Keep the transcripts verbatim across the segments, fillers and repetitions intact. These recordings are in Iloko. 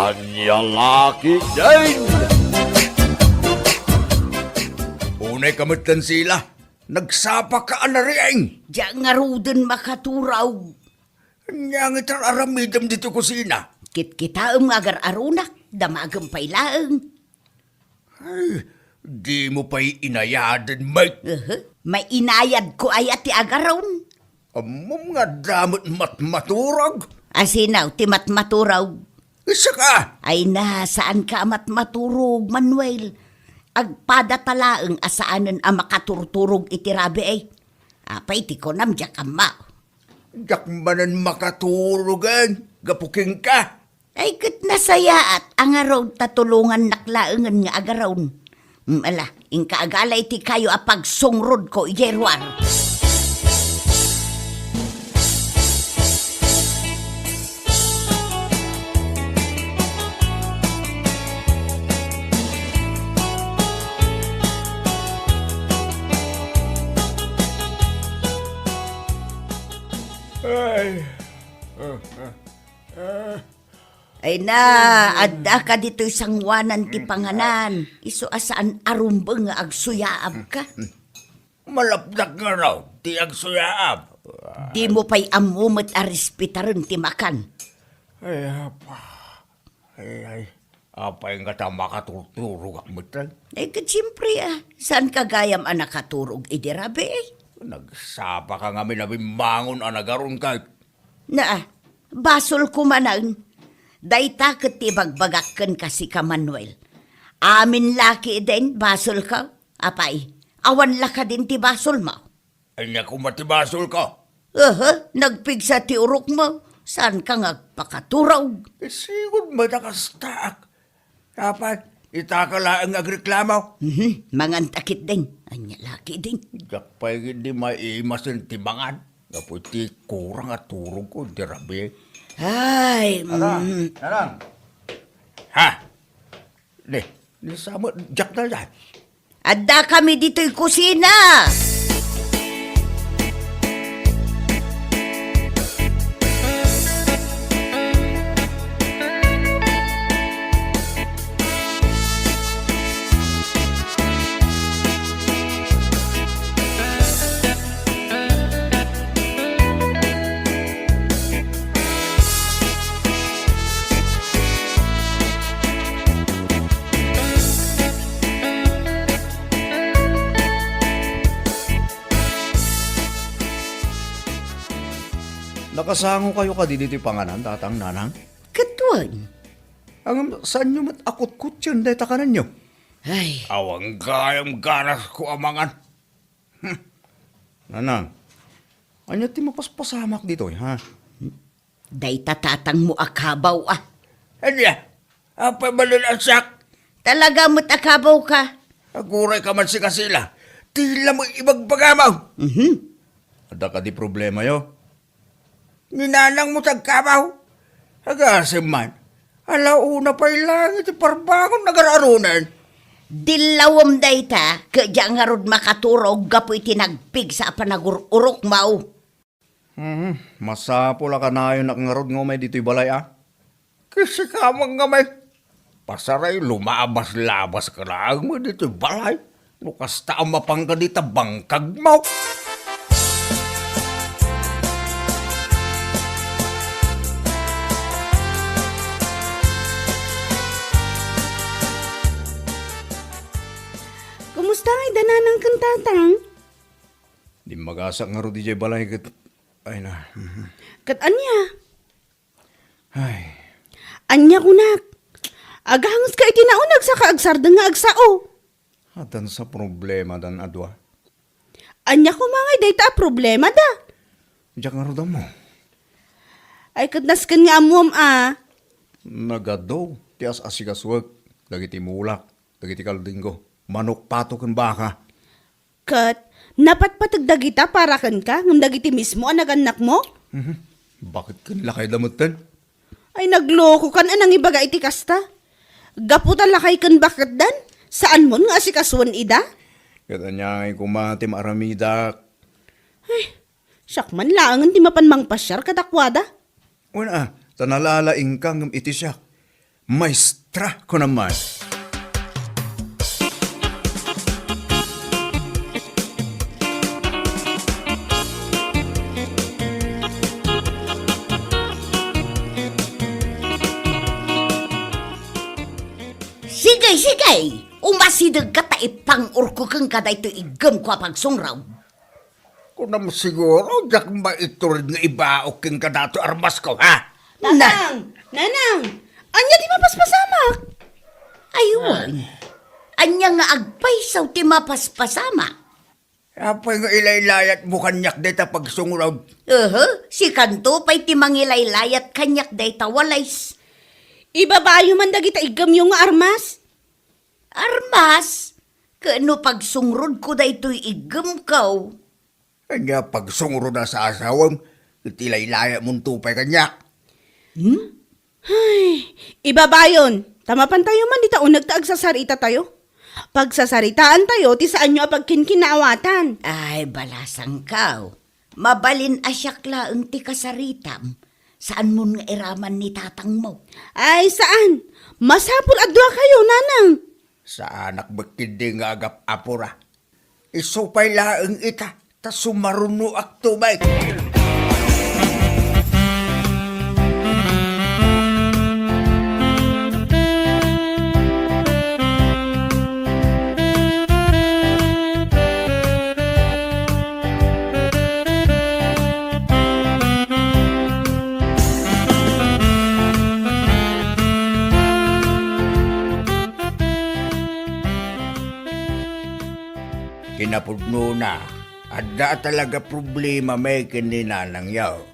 Ania la ketdin? Unay ka metten, Sila. Nagsapaka a nariing. Diak ngaruden makaturog. Ania nga itar-aramidem ditoy kusina? Kitkitaem nga agar-arunak, damagem pay laeng. Ay, dimo pay inayaden, met. Aha. Mainayadko aya ti agaron? Ammom nga adda met matmaturog? Asino ti matmaturog? Isu ka! Ay na, saanka a matmaturog, Manuel. Agpadata laeng a saanen a makaturturog iti rabii. Apay ti kunam, diak ammo. Diak manen makaturogen, gapu kenka. Ay, ket nasayaat a ngarud ta tulongannak laengen nga agaron. Mm, ala, inka agala iti kayo a pagsungrodko idiay ruar. Ay. Ah, ah, ah. Ay na, addaka ditoy sangoanan ti panganan. Isu a saan a rumbeng nga agsuyaabka. Malapdak ngarud ti agsuyaab. Dimo pay ammo met a respetaren ti makan. Ay, apa. Ay, ay. Apay nga ta makaturturogak metten? Ay, ket siempre, ah. Saanka gayam a nakaturog idi rabii? Nagsapaka ngamin a bimmangon a nagaron ket. Naa, basolko manen. Dayta ket ti ibagbagak kenka, sika, Manuel. Amin la ketdin, basolko. Apay, awan la kadin ti basolmo? Ania koma ti basolko? Aha, nagpigsa ti urokmo. Saanka nga agpakaturog? Isigud met a kastaak. Dapat, itaka laeng nga agreklamo. Mhm, manganta ketdin. Ania la ketdin? Diak pay ketdi maimasen ti mangan. Gapu iti kurang a turogko idi rabii. Ay, Nanang, mm. Nanang. Ha? Di, di sa met, diak na yan. Addakami ditoy kusina. Nakasangokayo kadi ditoy panganan, Tatang, Nanang? Ket wen. Ngem, saanyo met a kutkutien dayta kanenyo? Ay. Awan gayam ganasko a mangan. Hmm. Nanang, ania ti mapaspasamak ditoy, ha? Dayta tatangmo a kabaw, a. Ania? Apay manen a siak? Talaga met a kabawka. Aguray ka man, sika, Sila. Ti la met ibagbagamo. Mhm. Adda kadi problemayo? Ni nanangmo ti agkabaw. Agasem man. Ala, una pay laeng iti parbangon nga agar-arunen. Dillawem dayta, ket diak ngarud makaturog gapu iti nagpigsa a panagur-urokmo. Hmm, masapul a kanayonak ngarud nga umay ditoy balay, a. Ket sika met ngamin, pasaray, lumabas-labas ka laeng met ditoy balay. No kasta a mapanka dita bangkagmo. Kumusta ngay da nanang ken tatang? Dimmagasak ngarud idiay balay ket, ay na. Mhm. Ket ania? Ay. Ania kunak? Agangeska iti nauneg saka agsardeng nga agsao. Addan sa problemadan a dua. Ania koma ngay dayta a problemada? Diak ngarud ammo. Ay, ket nasken nga ammuem a. Nagadu ti as-asikasuek dagiti mulak, dagiti kaldingko, manok, pato, ken baka. Ket napatpateg dagita para kenka ngem dagiti mismo a nagannakmo? Mhm. Baket ken lakayda metten? Ay, naglokokan a nangibaga iti kasta. Gapu ta lakay ken baketdan, saanmon nga asikasuen ida? Ket ania ngay koma ti maaramidak? Ay, siak man laengen ti mapan mangpasiar kadakuada. Wen a, ta nalalaingka ngem iti siak. Maestra, kunam man. Sige, sige! Umasidegka ta ipang-urko kenka daytoy iggemko a pagsungrod. Kunam siguro, diak maitured nga ibaok kenka datoy armasko, ha? Tatang! Nanang! Ania ti mapaspasamak? Ay, wen. Ania nga agpayso ti mapaspasamak? Apay nga ilaylayatmo kaniak dayta pagsungrod? Ehe, sikanto pay ti mangilaylayat kaniak dayta walis. Ibabayo man dagita iggemyo nga armas? Armas? Ket no pagsungrodko daytoy iggemko? Ania pagsungrod a sasawem, ket ilaylayatmonto pay kaniak? Hmm? Ay, ibabayon, ta mapantayo man dita uneg ta agsasaritatayo. Pagsasaritaantayo ti saanyo a pagkinkinaawatan. Ay, balasangko. Mabalin a siak laeng ti kasaritam. Saanmon nga iraman ni tatangmo? Ay, saan. Masapul a duakayo, nanang. Saanak met ketdi nga agap-apura. Isu pay laeng ita, ta sumarunoakto met. Kinapudnona, adda talaga problema met ken ni nanangyo.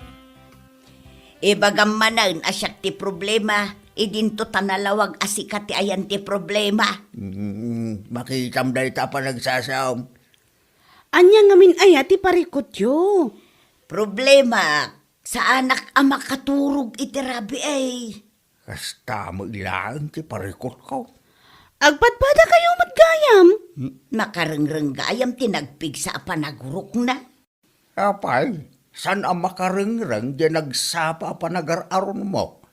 Ibagam manen a siak ti problema, idinto ta nalawag a sika ti ayan ti problema. Mm, makitam dayta a panagsasaom. Ania ngamin aya ti parikutyo? Problema, saanak a makaturog iti rabii. Kasta met laeng ti parikutko. Agpadpadakayo met gayam. Hmm, makarengreng gayam ti nagpigsa a panagurokna. Apay, saan a makarengreng diay nagsapa a panagar-aronmo?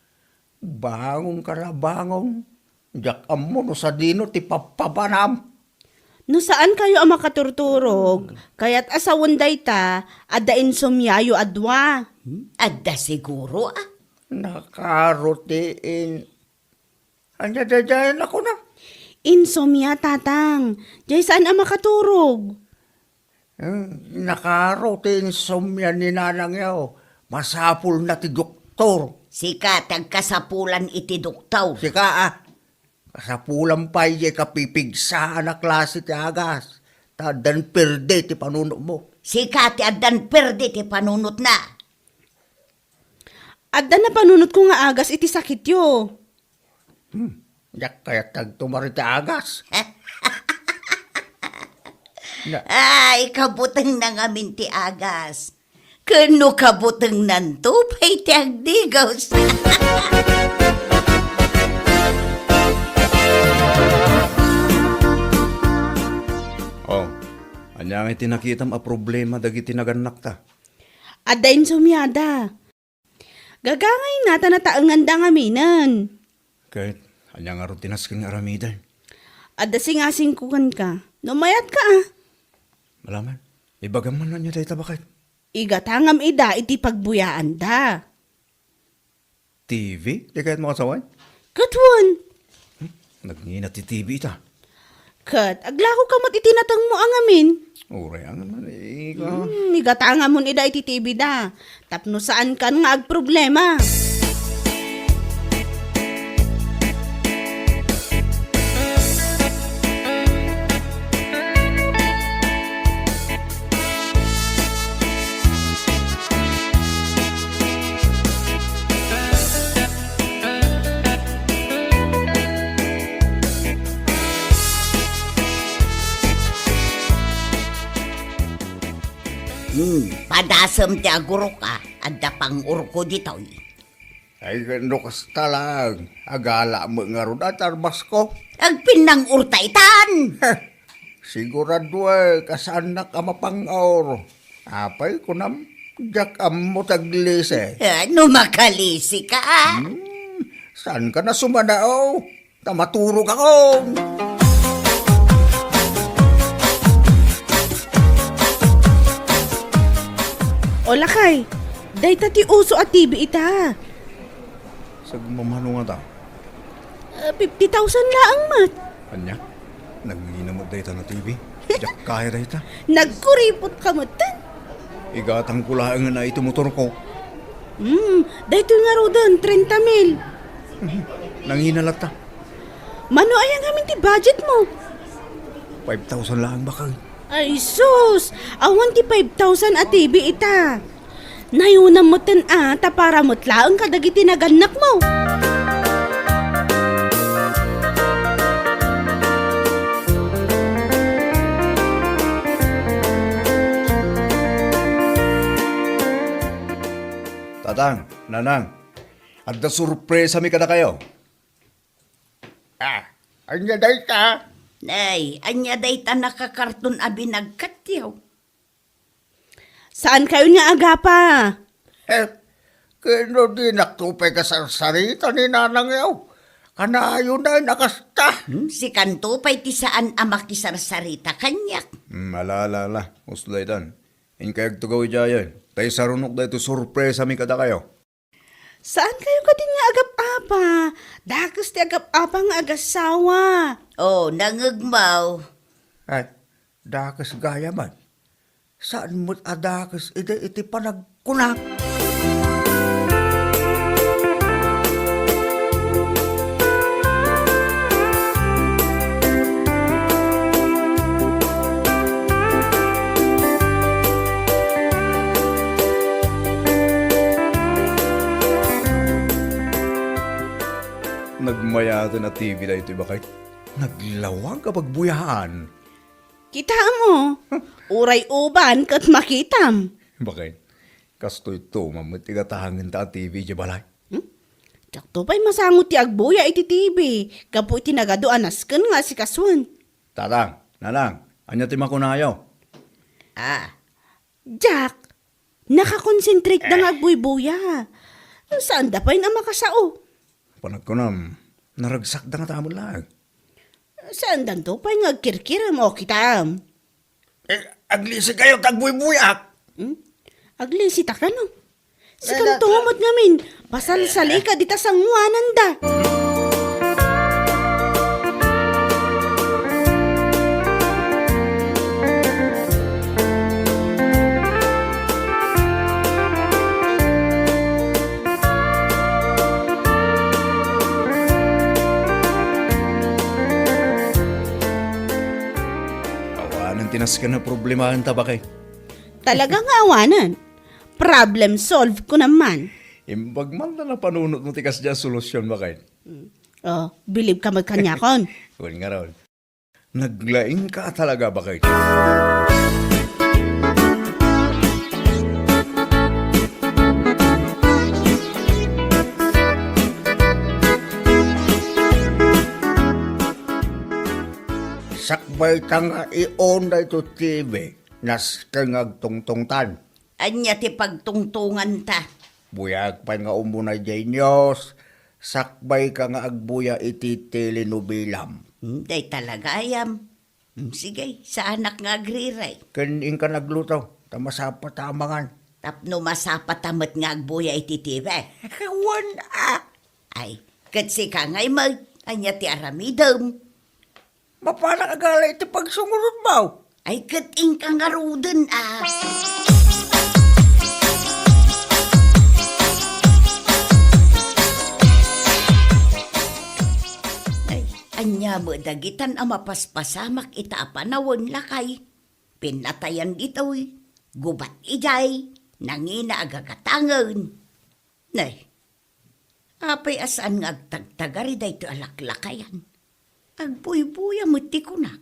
Bangonka la, bangon. Diak ammo no sadino ti pappapanam. No saankayo a makaturturog, kayat a sawen dayta, adda insomiayo a dua. Hmm? Adda siguro, a? Nakaro ti in-, Ania daydiay a kunam? Insomnia, tatang. Diay saan a makaturog. Hmm, nakaro ti insomnia ni nanangyo. Masapulna ti doktor. Sika ti agkasapulan iti doktor. Sika, a. Kasapulan pay diay kapipigsaan a klase ti agas. Ta addan perde ti panunotmo. Sika ti addan perde ti panunotna. Adda napanunotko nga agas iti sakityo. Hmm, diak kayat ti agtumar iti agas. Na- Ay, kabutengna ngamin ti agas. Ken no kabutengnanto pay ti agdigos. Oh, ania ngay ti nakitam a problema dagiti nagannakta? Adda insomiada. Gagangayna ta nataenganda ngaminen. Ket ania ngarud ti nasken nga aramiden? Adda singasingko kenka. No mayatka, a. Malaman, ibagam man ania dayta, baket. Igatangam ida iti pagbuyaanda. T V? Di kayatmo a sawen? Ket wen. Hmm? Nagngina ti T V ita. Ket aglako ka met iti natengmo a ngamin. Uray, angan man, ika. Hmm, igatangamon ida iti T V da. Tapno saankan nga agproblema. Hmm, padasem ti agurok, a, adda pang-urko ditoy. Ay, no kasta lang, agala met ngarud a ti armasko. Agpinnang-urta itan! Heh, sigurado, e, kasaannak a mapang-or. Apay, kunam, diak ammo ti aglisi. E, no makalisi ka, a? Hmm, Saanka a sumanao? Ta maturogakon. O lakay, dayta ti uso a T V ita. Sagmamano ngata? Ah, fifty thousand laeng met. Ania? Nangina met dayta a T V? Diak kaya dayta. Nagkuripot ka met. Igatangko laeng iti motorko. Hmm, daytoy ngaruden, trenta mil. Nangina latta. Mano aya ngamin ti budget mo? Five thousand laeng, baket. Ay, sus! Awan ti five thousand a T V ita. Nayunam metten a, ta para met laeng kadagiti nagannakmo. Tatang, Nanang, adda sorpresami kadakayo. Ah, ania dayta? Ay, ania dayta nakakarton a binagkatyo? Saankayon nga agapa? Eh, ken no dinakto pay kasarsarita ni nanangyo? Kanayon a kasta. Hmm, sikanto pay ti saan a makisarsarita kaniak. Hmm, ala, ala, ala. Uslay tan. Inkayagto gawid idiay. Ta isarunok daytoy sorpresami kadakayo. Saankayo kadin nga agap-apa? Dakes ti agap-apa nga agasawa. Oh, nangegmaw. Ay, dakes gayamen. Saan met a dakes idi iti panagkunak. Nagmayaten a T V daytoy, baket. Naglawag a pagbuyaan. Kitaem, o. Uray uban ket makitam. Baket, kastoy to, mammet ti gatangenta a T V idiay balay. Hmm? Diakto pay masango ti agbuya iti T V, gapu iti nagadu a nasken nga asikasuen. Tatang, Nanang, ania ti makunayo? Ah. Jack, nakakonsentrate da nga agbuybuya. Saanda pay a makasao. Panagkunam, naragsakda nga tamon laeng. Saandanto pay nga agkirkirem o kitam? Eh, aglisi kayo, tagbuybuyak. Hmm? Aglisi ta kano? Sikanto met ngamin, pasalsalika dita sanguananda. Awanen ti nasken a problemaen ta, baket. Talaga nga awanen. Problem solved, kunam man. Imbag man ta napanunotmo ti kasdiay a solusyon, baket. Mm. Oh, bilib ka met kaniakon. Wen ngarud. Naglaingka talaga, baket. Sakbayta nga i-on daytoy T V, nasken nga agtungtungtan. Ania ti pagtungtonganta? Buyaak pay nga umuna idiay news, sakbayka nga agbuya iti telenovelam. Hmm, dayta la gayam. Hmm, sige, saanak nga agriray. Ken inka nagluto, ta masapata a mangan. Tapno masapata met nga agbuya iti T V. Wen a. Ay, ket sika ngay met, ania ti aramidem? Mapanak agala iti pagsungurodmo. Ay, ket inka ngaruden a. Ay, ania met dagitan a mapaspasamak ita a panawen, lakay? Pinnatayan ditoy, gubat idiay, nangina a gagatangen. Nay, apay a saan nga agtagtagari daytoy a laklakayan? Agbuybuya met ti kunak.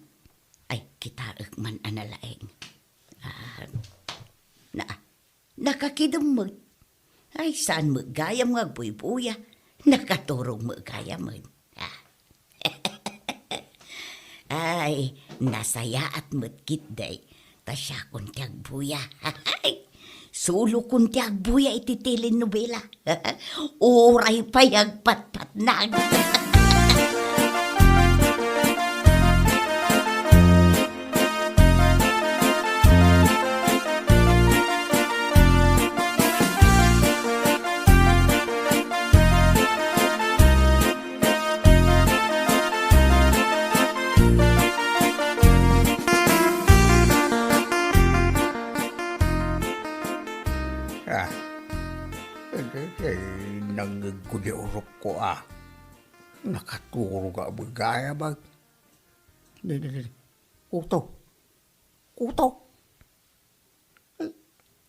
Ay, kitaek man a nalaeng. Ah, na, nakakidem met. Ay, saan met gayam nga agbuybuya? Nakaturog met gayamen. Ah. Ay, nasayaat met ketdi. Ta siakon ti agbuya. Ay, Sulokon ti agbuya iti telenovela. Uray pay agpatpatnag. Ah, eh, eh, eh, nangngegko di urokko, ah. Nakaturog a gayam, ah. Di, di, di. Kuto. Kuto. Eh,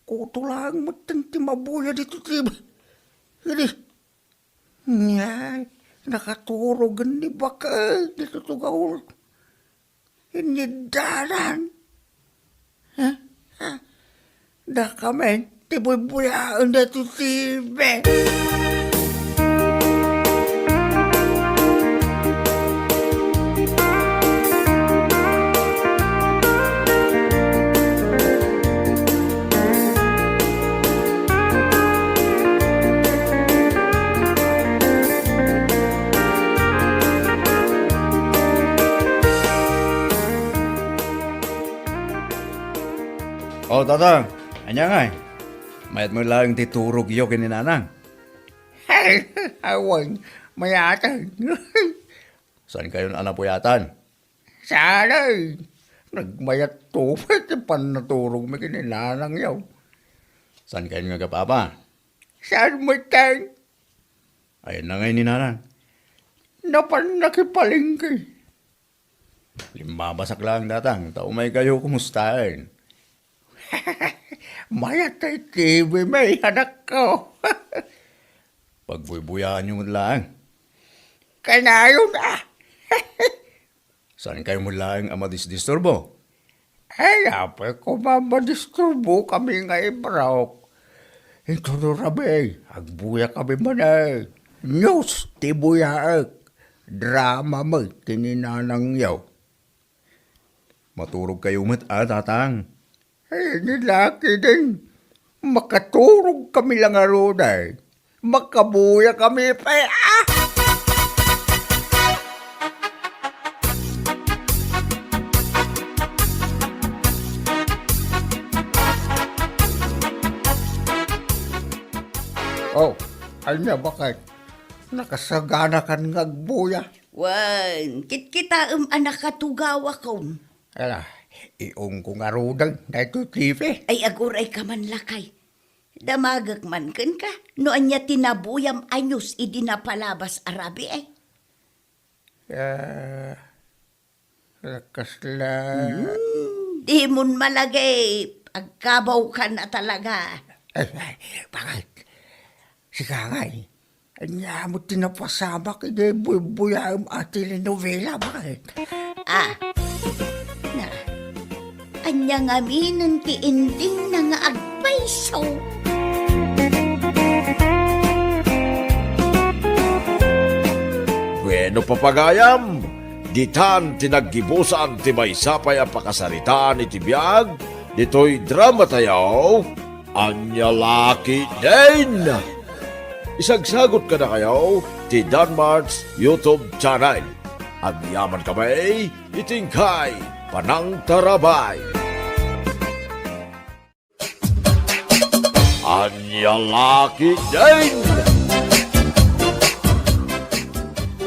kuto laeng met ti mabuya ditoy T V. Idi, ngay, nakaturogen ni baket ditoy tugaw. Iniddanan. Ha? Ha? Dakamin ti buybuyaen daytoy T V. O, Tatang, ania ngay? Mayat met laeng ti turogyo ken ni Nanang? Awan, mayaten. Saankayon a napuyatan? Saan, ay. Nagmayatto pay ti pannaturogmi ken ni Nanangyo. Saankayon nga agapapa? Saan metten? Ayan na ngay ni Nanang. Napan nakipalengke. Limmabasak laeng, Tatang, ta umaykayo kumustaen. Mayat tay T V mi, anakko. Pagbuybuyaanyo met laeng. Kanayon, ah. Saankayo met laeng a madisdisturbo? Ay, apay koma madisturbo kami nga ibrok. Inton rabii, agbuya kami manen. News ti buyaek. Drama met ken ni Nanangyo. Maturogkayo met a, Tatang. Ay, ni Lucky din. Makaturog kami la ngarud, ay. Makabuya kami pay, ah! Oh, ania, baket? Nakasaganakan nga agbuya? Wen, kitkitaem a nakatugawakom. Ala, iongko ngaruden daytoy T V. Ay, aguray ka man, lakay. Damagek man kenka, no ania ti nabuyam a news idi napalabas a rabii, eh. Ah, kasla. Hmm, dimon malagip. Agkabawkan a talaga. Ay, ay, baket? Sika ngay, ania met ti napasamak idi buybuyaem a telenovela, baket? Ah, na, ania ngaminen ti endingna nga agpayso? Bueno, papagayam, ditan ti naggibusan ti maysa pay a pakasaritaan iti biag ditoy dramatayo. Ania la ketdin? Isagsagot kadakayo ti Danmart's YouTube channel. Agyamankami iti inkay panangtarabay. Ania la ketdin?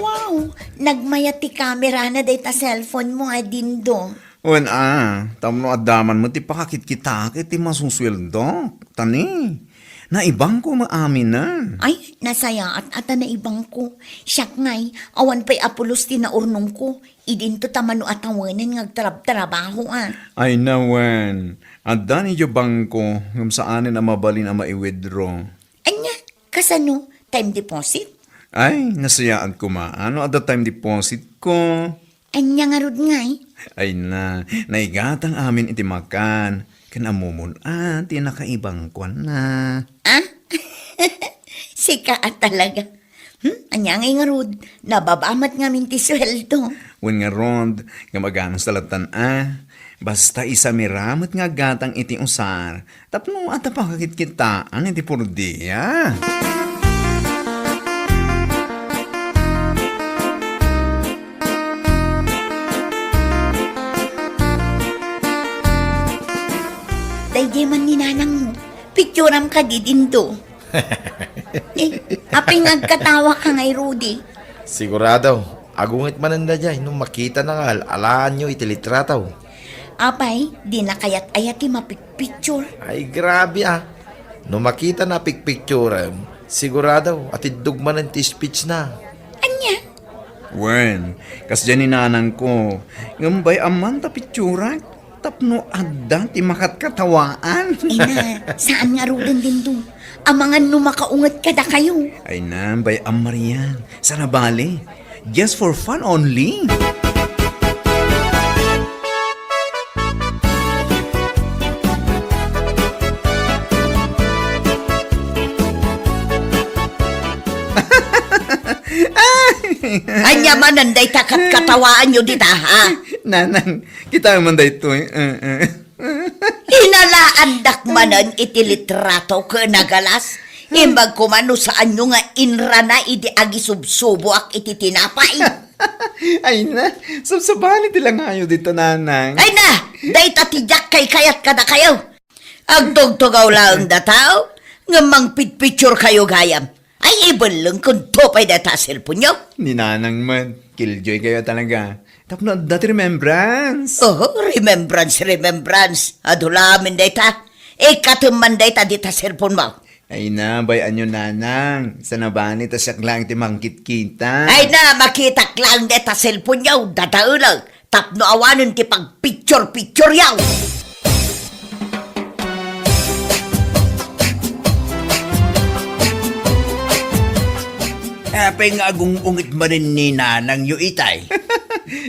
Wow! Nagmayat ti kamerana dayta cellphone mo, a Dindo. Wen a, tapno adda man met ti pakakitkitak iti masusueldok, ta ni, naibangko met aminen. Ay, nasayaat a ta naibangko. Siak ngay, awan pay a pulos ti naurnongko, idinto ta mano a tawenen nga agtrabtrabaho, a. Ay na wen, adda ni idiay bangko, ngem saanen a mabalin a mai-withdraw. Ania, kasano? Time deposit? Ay, nasayaat koma. Ano, adda time deposit ko? Ania ngarud ngay? Ay na, naigatang amin iti makan. Ken ammomon a ti nakaibangkuanna. Ah? Sika a talaga. Hmm? Ania ngay ngarud? Nababa met ngamin ti sueldo. Wen ngarud, ngem aganasta lattan a. Basta isamira met nga aggatang iti usar tapno adda pakakitkittaan iti purdia. Daydiay man ni nanangmo, picturam kadi, Dindo. Eh, apay nga agkatawa ka ngay, Rudy? Sigurado, agunget manen daydiay no makitana nga al-alaanyo iti litrato. Apay, dina kayat aya ti mapikpicture? Ay, grabe ah. No makitana a pikpicturem, sigurado, atiddog manen ti speech na. Ania? Wen, kasdiay ni nanangko, ngem bay-am man ta picturak tapno adda ti makatkatawaan. Ay na, saan ngaruden, Dindo? Amangan no makaunget kadakayo. Ay na, bay-am, Marian. Saan a bale? Just for fun only. Ania manen dayta katkatawaanyo dita, ha? Nanang, kita man daytoy. Eh, eh. Inalaandak manen iti litrato ken nagalas. Imbag koma no saanyo nga inrana idi agisubsuboak iti tinapay. Ay na, sabsabali ti langayo dita, nanang. Ay na, dayta ti diak kaykayat kadakayo. Agtugtugaw laeng dataw, ngem mangpitpicture kayo gayam. Ay, ibellengko pay dayta a cellphone-yo. Ni nanang met, killjoy kayo talaga. Tapno adda ti remembrance. Oho, remembrance, remembrance. Adu lamin dayta. Ikatem man dayta dita cellphone-mo. Ay na, bay-anyo, nanang. Saan a bale ta siak laeng ti mangkitkita. Ay na, makitak laeng dayta cellphone-yo, dadaelek. Tapno awanen ti pagpicture-picture-yo. Apay nga agung-unget manen ni nanangyo itay?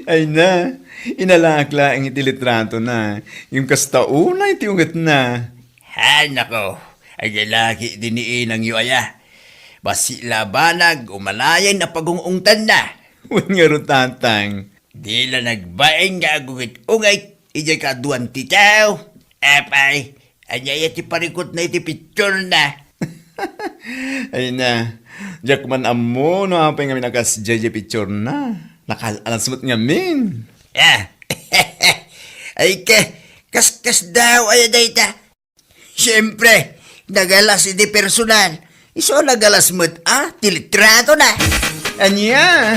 Ay na, inalaak laeng iti litratona. Ngem kasta unay ti ungetna. Ha, nako, adda la ketdi ni inangyo aya. Bassit la a banag, umalayen a pagung-ungtanna. Wen ngarud, tatang. Di la nagbain nga agunget-unget idiay kaaduan ti tao. Apay, ania aya ti parikutna iti picturena? Ay na, diak man ammo no apay ngamin a kasdiay diay picturena. Nakal-alas met ngamin. Ah. Ay ka, kaskasdaaw aya dayta. Siempre, nagalas iti personal. Isu a nagalas met a ti litratona. Ania?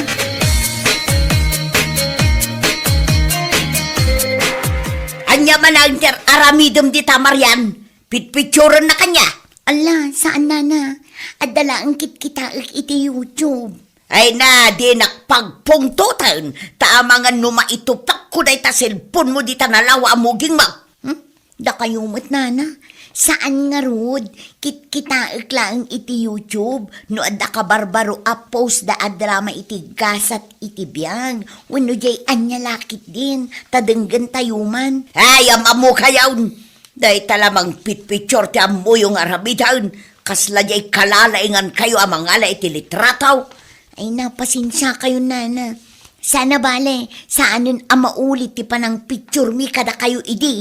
Ania man a inter-aramidem dita, Marian? Pitpicturennak ania? Ala, saan, nana. Adda laeng kitkitaek iti YouTube. Ay na, dinak pagpungtoten, ta amangan no maitupakko dayta cellphone-mo dita nalawa a mugingmo. Hmm? Dakayo met, nana. Saan ngarud, kitkitaek laeng iti YouTube no adda kabarbaro a post da a drama iti gasat iti biag. Wenno diay ania la ketdin, ta denggentayo man. Ay, am-ammokayon! Dayta la mangpitpicture ti ammoyo nga aramiden, kasla diay kalalaingankayo a mangala iti litrato. Ay, napasensiakayon, nana. Saan a bale, saanen a maulit ti panangpicturemi kadakayo idi.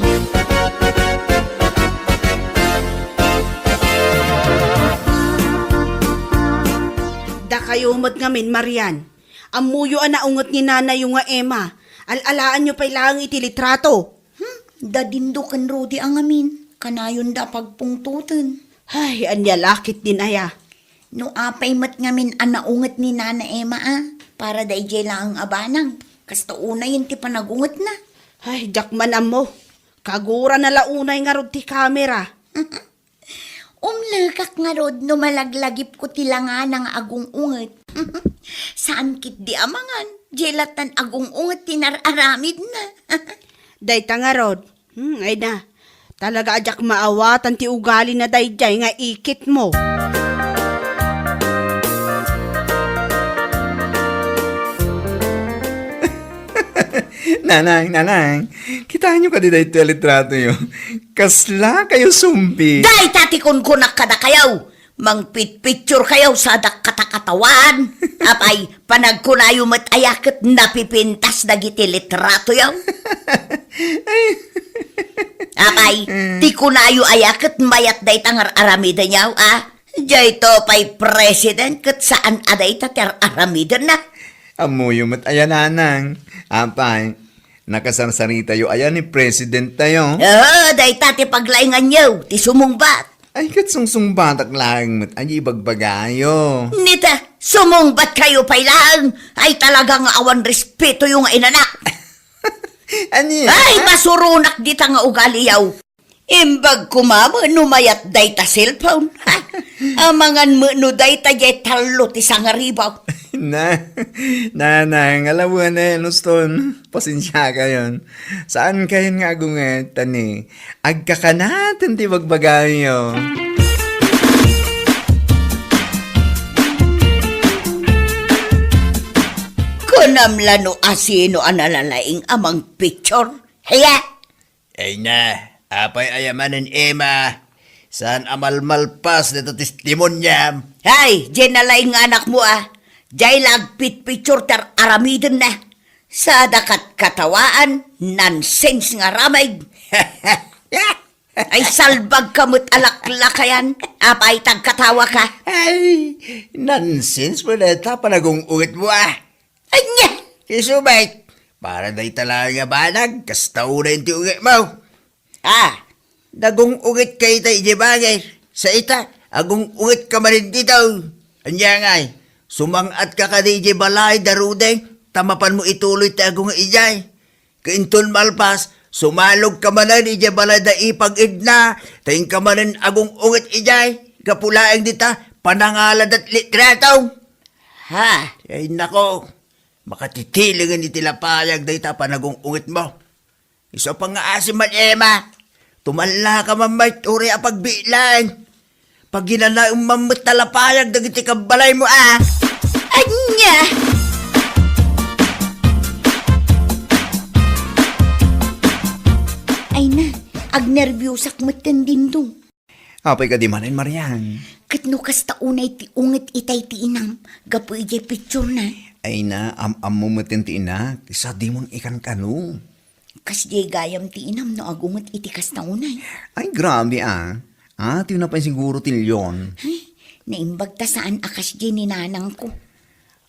Dakayo met ngamin, Marian. Ammoyo a naunget ni nanayo nga Emma. Al-alaanyo pay laeng iti litrato. Hmm, da Dindo ken Rudy a ngamin, kanayonda a pagpungtoten. Ay, ania la ketdin aya? No apay met ngamin a naunget ni Nana Emma a, para daydiay laeng a banag, kasta unayen ti panagungetna. Ay, diak man ammo. Kagurana la unay ngarud ti kamera. Umlekak ngarud no malaglagipko ti langana nga agung-unget. Saan ketdi a mangan, diay lattan agung-unget ti nar-aramidna. Dayta ngarud, hmm, ay na, talaga a diak maawatan ti ugalina daydiay nga ikitmo. Nanang, nanang, kitaenyo kadi daytoy a litratoyo? Kaslakayo zombie. Dayta ti kunkunak kadakayo. Mangpitpicture kayo, sadak katakatawaan. Apay, panagkunayo met aya ket napipintas dagiti litratoyo? Apay, ti kunayo aya ket mayat dayta nga ar-aramidenyo, a? Dayto pay president ket saan a dayta ti ar-aramidenna. Ammoyo met aya, nanang. Apay, nakasarsaritayo aya ni presidentayo? Oo, dayta ti paglainganyo, ti sumungbat. Ay, ket sungsungbatak laeng met, ay, ibagbagayo. Nita, sumungbat kayo pay laeng. Ay, talaga nga awan respetoyo nga inanak. Ania? Ay, masuronak dita nga ugaliyo. Imbag koma met no mayat dayta cellphone. Amangan met no dayta jay tallo ti sangaribaw. Na, nanang, alawen, eh, nuston. Pasensiakayon. Saankayon nga agunget, ta ni, agkakanaten ti bagbagayo. Kunam la no asino a nalalaing a mangpicture? Hiya! Ay na, apay aya manen, Emma? Saan a malmalpas dayta testimoniam? Ay, jay nalaing nga anakmo, a. Jay la agpitpicture ti ar-aramidenna. Sada katkatawaan, nonsense nga aramid. Ay, salbag ka met a laklakayan. Apay, tagkatawa ka. Ay, nonsense pay dayta panagung-ungetmo, a. Ania? Isu met, para dayta laeng a banag, kasta unay ti ungetmo. A, nagung-unget ka ita idiay bangir. Sa ita, agung-unget ka manen dita. Ania ngay, sumang-at ka kadi idiay balay da Rude, ta mapanmo ituloy ti agunget idiay. Ket inton malpas, sumalog ka manen idiay balay da Ipang Edna, ta inka manen agung-unget idiay, gapu laeng dita, panangaladat litrato. Ha? Ay nako, makatitilengen iti lapayag dayta panagung-ungetmo. Isu a pangngaasim man, Emma. Tumallaka man met uray a pagbiitlaen. Paginanaem man met ta lapayag dagiti kabbalaymo, a. Ania? Ay na, agnerbiusak met ken Dindong. Apay kadi manen, Marian? Ket no kasta unay ti unget itay ti inam, gapu idiay picturena? Ay na, am-ammo met ti inak, sa dimo ikankano. Kasdiay gayam ti inam no agunget iti kasta unay. Ay, grabe, a. Atiwna pay siguro ti leon. Ay, naimbag ta saan a kasdiay ni nanangko.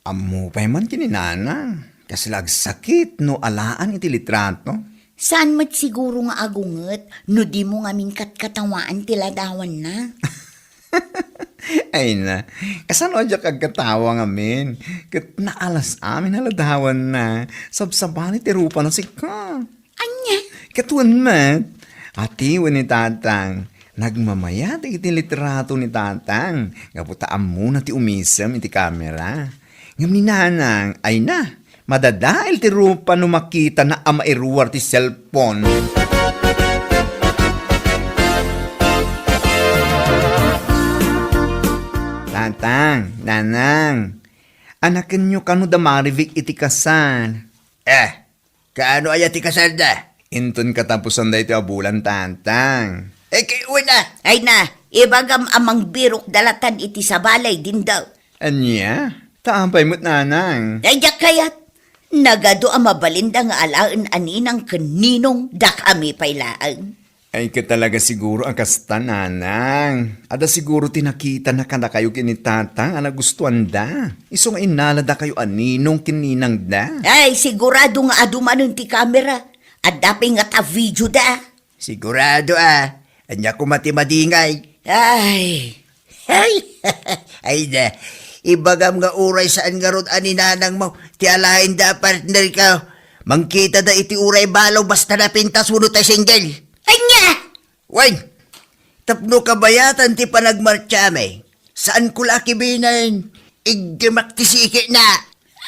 Ammo pay man ken ni nanang, kasla agsakit no alaan iti litrato. Saan met siguro nga agunget no dimo ngamin katkatawaan ti ladawanna? Ay na, kasano a diak agkatawa ngamin? Ket naalas amin a ladawanna, sabsabali ti rupana sika. Ania? Ket wen met, atiwen ni Tatang, nagmamayat iti litrato ni Tatang, gapu ta ammona ti umisem iti kamera. Ngem ni Nanang, ay na, madadael ti rupa no makitana a mairuar ti cellphone. Tatang, Nanang, anakenyo kano da Marivic iti kasal? Eh, kaano aya ti kasalda? Inton katapusan daytoy a bulan, Tatang. Eh, kay, una. Ay na, ibagam a mangbirok da latan iti sabali, Dindo. Ania? Ta apay met, Nanang? Ay, diak kayat. Nagadu a mabalinda nga alaen a ninang ken ninong, dakami pay laeng. Ay, ket talaga siguro a kasta, Nanang. Adda siguro ti nakitana kadakayo ken ni Tatang a nagustuanda. Isu nga innaladakayo a ninong ken ninangda. Ay, sigurado nga adu manen ti kamera. Adda pay ngata videoda. Sigurado a. Ania koma ti madingay? Ay. Ay. Ay na. Ibagam nga uray saan ngarud a ni nanangmo ti alaenda a partner ka. Mangkitada iti uray balo basta napintas wenno ta single. Ania? Wen, tapno kabayatan ti panagmartiami, saanko la a kibinen, igdimak ti sikina.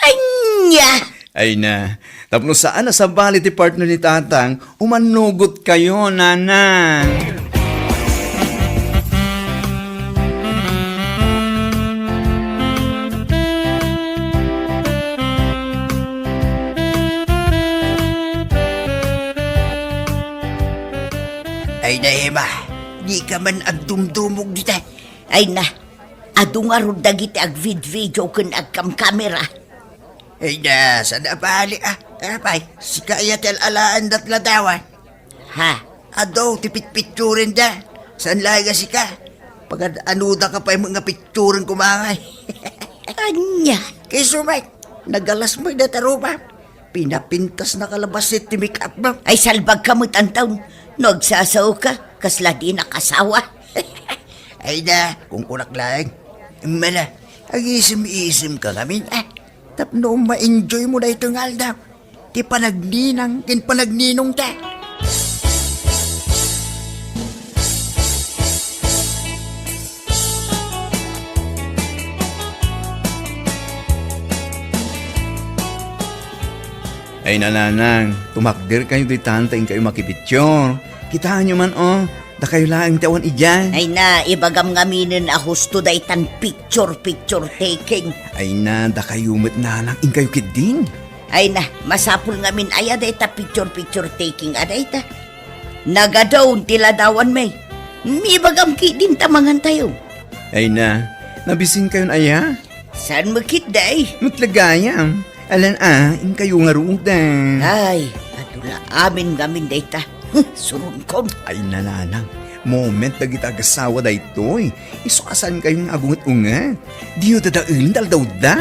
Ania? Ay na, tapno saan a sabali ti partner ni Tatang, umannugot kayo, Nanang. Ay na, Emma, di ka man agdumdumog dita. Ay na, Adu ngarud dagiti agvidvideo ken agkamkamera. Ay na, saan a bali, ah? Apay, sika aya ti al-alaen dat ladawan? Ha? Adu, ti pitpitsuren da. Saan laeng a sika? Pagad-anuda ka pay nga pitsuren kumangay. Anya? Kay sumay, nagalas mo ida taruba. Pinapintas na kalabas ti make-up mo. Ay, salbag ka met, Anton. No agsasao ka, kasla di nakasawa. Ay na, kung kunak laeng. Mala, agisem-isem ka ngamin, ah. Tapno ma-enjoy mo daytoy nga aldaw. Ti panagninang ken panagninong ta. Ay, nanang, tumakder kayo ditan ta inkayo makipicture. Kitaenyo man, oh, dakayo laeng ti awan idiay. Ay na, ibagam ngaminen a husto daytan picture-picture taking. Ay na, dakayo met, nanang, inkayo ketdin. Ay na, masapul ngamin aya dayta picture-picture taking a dayta. Nagadaon ti ladawan, may. Ibagam ketdin ta mangantayo. Ay na, nabisin kayon aya? Saan mo ketdi? Met la gayam. Alan a, inkayo ngaruden. Ay, adu la amin ngamin dayta. Huh, surunkon. Ay, nanang, moment dagiti agasawa daytoy. Isu a saan kayo nga agunget-unget. Diyo dadaelen ta aldawda.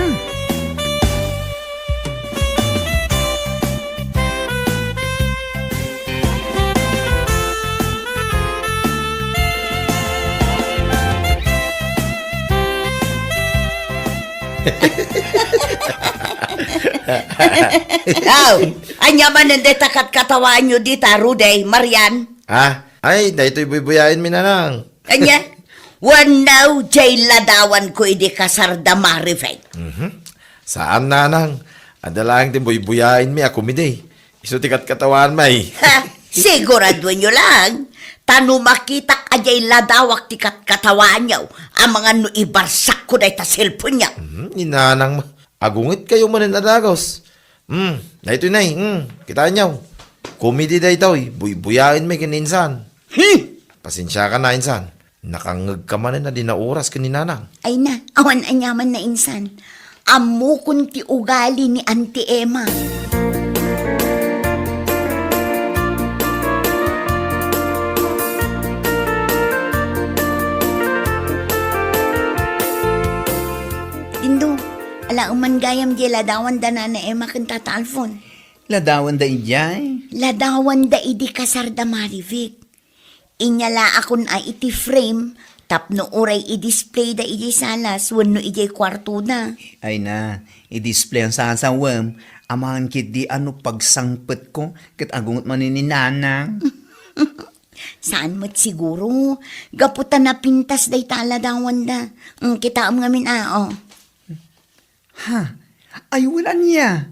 Aw, ania manen dayta katkatawaanyo dita, Rudy, Marian? Ah, ay, daytoy buybuyaenmi, nanang. Ania? Wenno diay ladawanko idi kasar da Marivic? Mhm. Saan, nanang. Adda laeng ti buybuyaenmi a komidi. Isu ti katkatawaanmi. Ha? Siguraduenyo lang. Ta no makitak a diay ladawak ti katkatawaanyo, amangan no ibarsakko dayta cellphone-yo. Mhm, ni nanang ma-, agungetkayo manen a dagus. Hmm, daytoy nay, hmm, kitaenyo. Komidi daytoy, buybuyaenmi ken ni insan. Hmm. Pasensiakan a insan. Nakangngegka manen a di naoras ken ni nanang. Ay na, awan aniaman na insan. Ammokon ti ugali ni Auntie Emma. Dindo, alaem man gayam diay ladawan da Nana Emma ken Tata Alfon. Ladawan da idiay? Ladawan da idi kasar da Marivic. Inyalaakon a iti frame tapno uray i-display da idiay salas wenno idiay kuarto da. Ay na, i-display a sasawem, amangan ketdi a no pagsangpetko ket agunget manen ni nanang. Saan met siguro, gapu ta napintas dayta a ladawan da. Mm, kitaem ngamin a, oh. Ha? Ay, wen ania?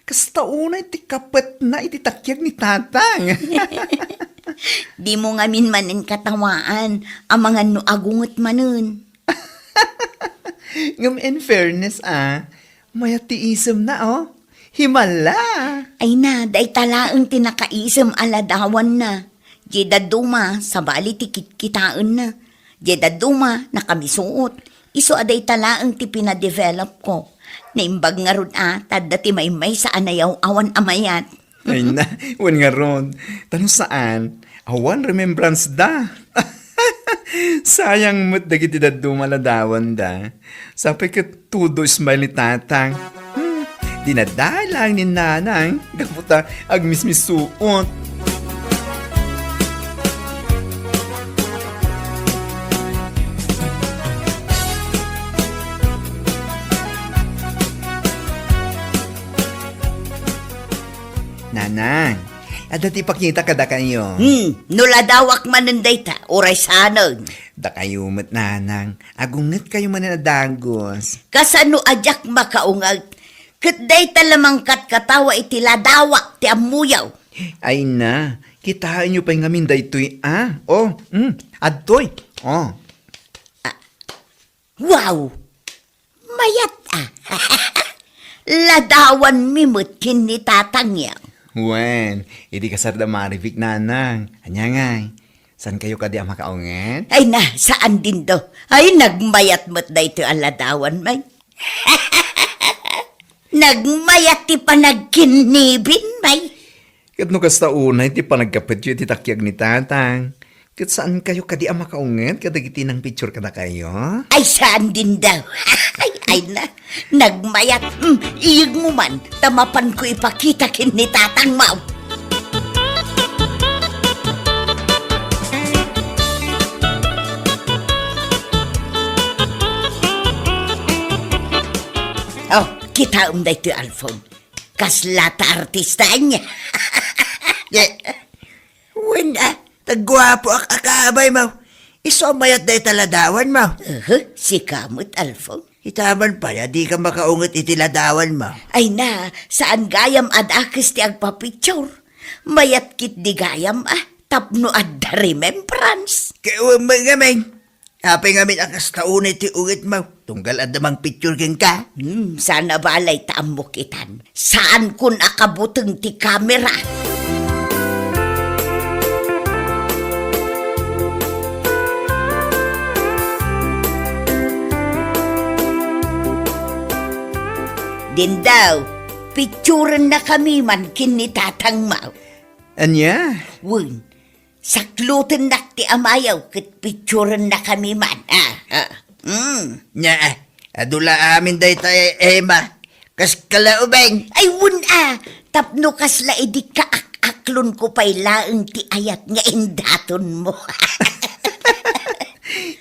Kasta unay ti kapetna iti takiag ni Tatang. Dimo ngamin manen katawaan, amangan no agunget manen. Ngem in fairness, ah, mayat ti isemna, oh. Himala. Ay na, dayta laeng ti nakaisem a ladawanna. Diay dadduma, sabali ti kitkitaenna. Diay dadduma, nakamisuot. Isu a dayta laeng ti pinadevelopko. Naimbag ngarud a, ta adda ti maymaysa a nayaw-awan a mayat. Ay na, wen ngarud. Ta no saan, awan remembrance da. Sayang met dagiti dadduma a ladawan da. Sapay ket todo smile ni Tatang. Hmm, dinadalan ni Nanang, gapu ta agmismisuot. Nanang, adda ti ipakita kadakayo. Hmm, no ladawak manen dayta, uray saanen. Dakayo met, Nanang, agungetkayo manen a dagus. Kasano a diak makaunget? Ket dayta la mangkatkatawa iti ladawak ti ammoyo. Ay na, kitaenyo pay ngamin daytoy, ah. Oh, mm, adtoy. Oh. Ah, wow! Mayat, ah. Ladawanmi met ken ni Tatangyo. Wen, idi kasar da Marivic, Nanang. Ania ngay? Saan kayo kadi a makaunget? Ay na, saan din do. Ay, nagmayat met daytoy a ladawan, may. Nagmayat ti panagkinnibin, may. Ket no kasta unay ti panagkapetyo iti takiag ni Tatang, ket saan kayo kadi a makaunget kadagiti nangpicture kadakayo? Ay, saan din daw. Ay, ay na, nagmayat. Hmm, iyeg mo man, ta mapanko ipakita ken ni Tatang Mau. Oh, kitaem daytoy, Alfon. Kasla ta artista ania. Wen, ah, tagguapoak a kaabay, Maw. Isu a mayat dayta ladawan, Maw. Uhu, sika met, Alfon. Itaman pay a dika makaunget iti ladawan, Maw. Ay na, saan gayam a dakes ti agpapicture. Mayat ketdi gayam, ah, tapno adda remembrance. Kawan met ngamin. Apay ngamin a kasta unay ti unget, Maw? Tunggal adda mangpicture kenka? Hmm, saan a balay ta ammok itan. Saankon a kabuteng ti kamera. Din daw, picturennakami man ken ni Tatang Mau. Ania? Wen, saklutennak ti amayo ket picturennakami man. Ah, ah. Mm. Nia, adu la amin dayta, Emma. Kas kalaubeng. Ay, wen a, tapno kasla idi kaak-aklonko pay laeng ti ayat nga indatonmo.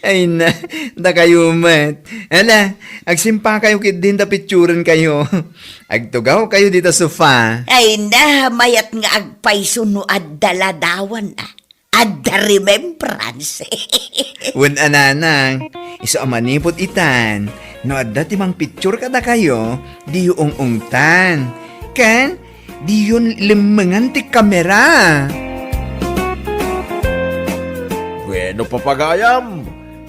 Ay na, dakayo met. Ala, agsimpakayo ketdin ta picturenkayo. Agtugawkayo dita sofa. Ay na, mayat nga agpayso no adda ladawan, ah. Adda remembrance. Wen a, nanang, isu a manipud itan, no adda ti mangpicture kadakayo, diyo ung-ungtan. Ken, diyon lemmengan ti kamera. Bueno, papagayam,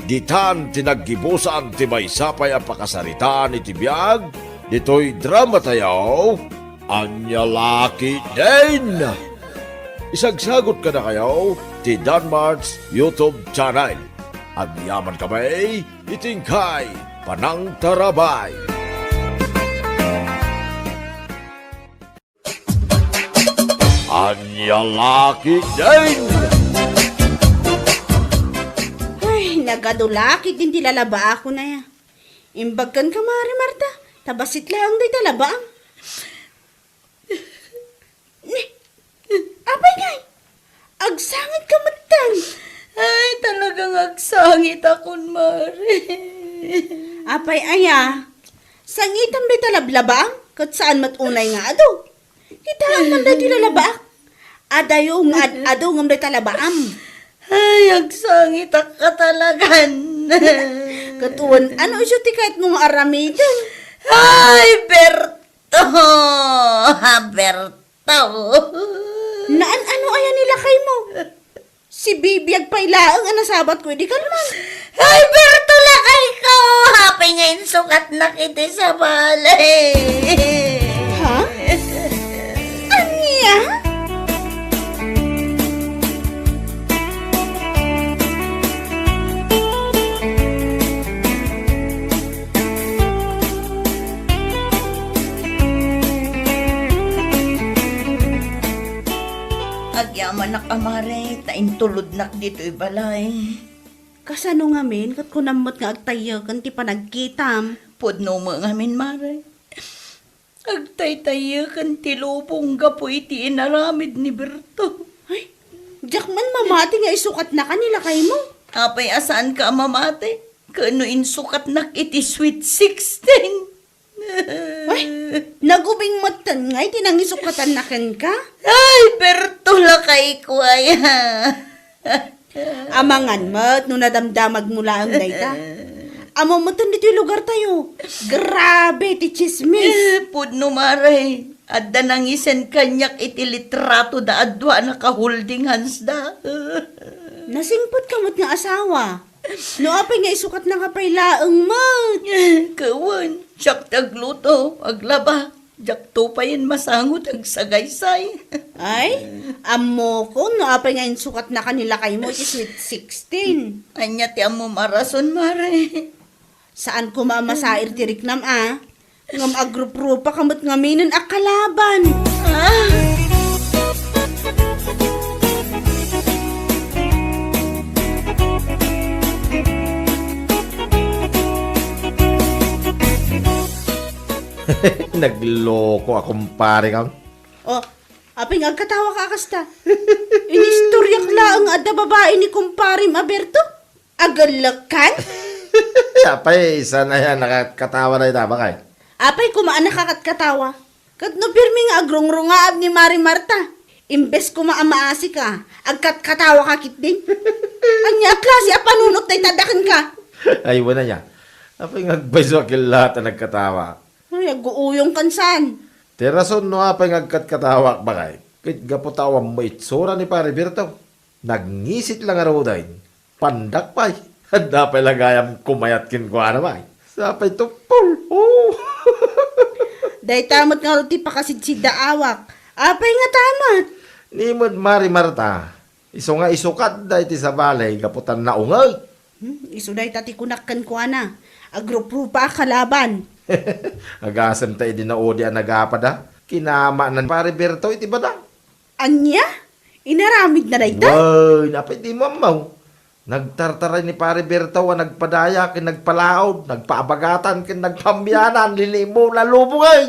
ditan ti naggibusan ti maysa pay a pakasaritaan iti biag ditoy dramatayo, Ania La Ketdin. Isagsagut kadakayo ti Danmart's YouTube channel. Agyamankami iti inkay panangtarabay. Ania La Ketdin. Ay, nagadu La Ketdin ti lalabaakon aya. Imbag kenka, Mare Marta, ta bassit laeng dayta labaam. Ni, apay ngay? Agsangit ka metten. Ay, talagang agsangit akon, Mare. Apay aya? Sangitam dayta lablabaam, ket saan met unay nga adu. Kitaem man daytoy lalabaak. Adayo nga ad-adu ngem dayta labaam. Ay, agsangitak ka talagan. Ket wen, ano isu ti kayatmo nga aramiden? Ay, Berto! Berto! Naan-ano aya ni lakaymo? Si Bibiag pay laeng a nasabatko idi kalman. Ay, Berto, lakayko! Apay nga insukatnak iti sabali. Ha? Ania? Agyamanak a, Mare, ta intulodnak ditoy balay. Kasano ngamin ket kunam met nga agtayyeken ti panagkitam? Pudno met ngamin, Mare. Agtaytayyeken ti lubong gapu iti inaramid ni Berto. Ay, diak man mamati nga isukatnaka ni lakaymo. Apay a saanka a mamati? Ket no insukatnak iti Sweet Sixteen. Ay, nagubing metten ngay ti nangisukatan na kenka? Ay, Berto, lakayko aya. Amangan met no nadamdamagmo laeng dayta. Ammo metten ditoy lugartayo. Grabe ti chismis. Eh, pudno, Mare. Adda nangisen kaniak iti litrato da aduana ka holding hands da. Nasingpet ka met nga asawa. No apay nga isukatnaka pay laeng met. Kawen, siak ti agluto, aglaba, Diakto payen masango ti agsagaysay. Ay, ammokon no apay nga insukatnaka ni lakaymo iti Sweet Sixteen. Ania ti ammom a rason, Mare? Saan koma a masair ti riknam, a? Ngem agruprupa ka met ngaminen a kalaban. Ah! Nagloko a kumpare kam. Oh, apay nga agkatawa ka kasta? Inistoriak laeng nga adda babae ni kumparem a Berto? Agellekkan? Apay, saan aya nakatkatawa dayta, bakay? Apay, koma a nakatkatawa. Ket no pirmi nga agrugrungaab ni Mari Marta, imbes koma a maasika, agkatkatawa ka ketdin. Ania a klase a panunot dayta da kenka? Ay, wen aya. Apay nga agpayso a kellaat a nagkatawa? Ay, aguuyongkan saan? Ti rason no apay nga agkatkatawaak, bakay, ket gapu ta awan mo itsura ni Pare Berto. Nagngisit la ngaruden. Pandak pay. Adda pay la gayam kumayat kenkuana, bay. Sapay tuppol. Oh. Dayta met ngarud ti pakasidsiddaawak. Apay ngata met? Ni met Mari Marta. Isu nga isukatda iti sabali gapu ta naungeg. Hmm, isu dayta ti kunak kenkuana. Agruprupa a kalaban. Agasem ta idi naudi a nagapada, kinamanan Pare Berto iti badang. Ania? Inaramidna dayta? Wen, apay dimo ammo? Nagtartaray ni Pare Berto a nagpadaya ken nagpalaod, nagpaabagatan ken nagpammianan, lilimo, lalubong, ay!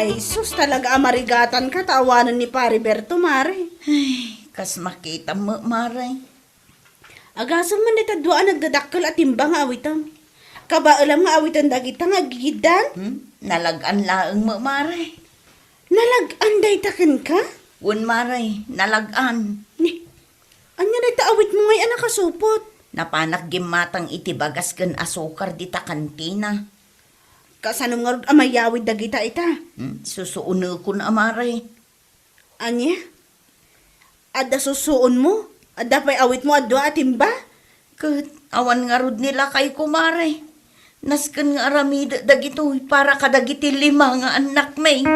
Ay, sus, talaga a marigatanka ta awanen ni Pare Berto, Mare. Ay, kas makitam met, Mare. Agasem man dayta dua a nagdadakkel a timba nga awitem. Kabaelam nga awiten dagita nga aggigiddan? Hmm? Nalag-an laeng met, Mare. Nalag-an dayta kenka? Wen, Mare, nalag-an. Ni, ania dayta awitmo ngay a nakasupot? Napanak gimmatang iti bagas ken asukar dita kantina. Kasano ngarud a mayawid dagita ita? Hmm, susuonekon a, Mare. Ania? Adda susuonmo? Adda pay awitmo a dua a timba? Ket awan ngarud ni lakayko, Mare. Nasken nga aramidek dagitoy para kadagiti lima nga annakmi.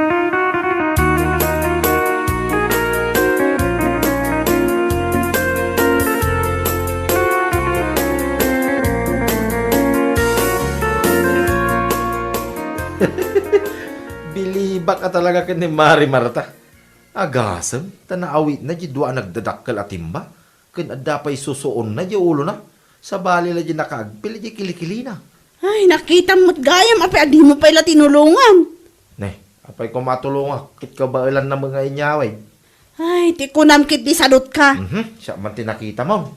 Bilibak a talaga ken ni Mari Marta. Agasem ta naawitna diay dua a nagdadakkel a timba, ken adda pay susuonna diay ulona, sabali la diay nakaagpil diay kilikilina. Ay, nakitam met gayam, apay a dimo pay la tinulongan? Ne, apay koma a tulongak, ket kabaelanna met nga inyawid. Ay, ti kunam ketdi sadotka. Mhm, siak man ti nakitamon.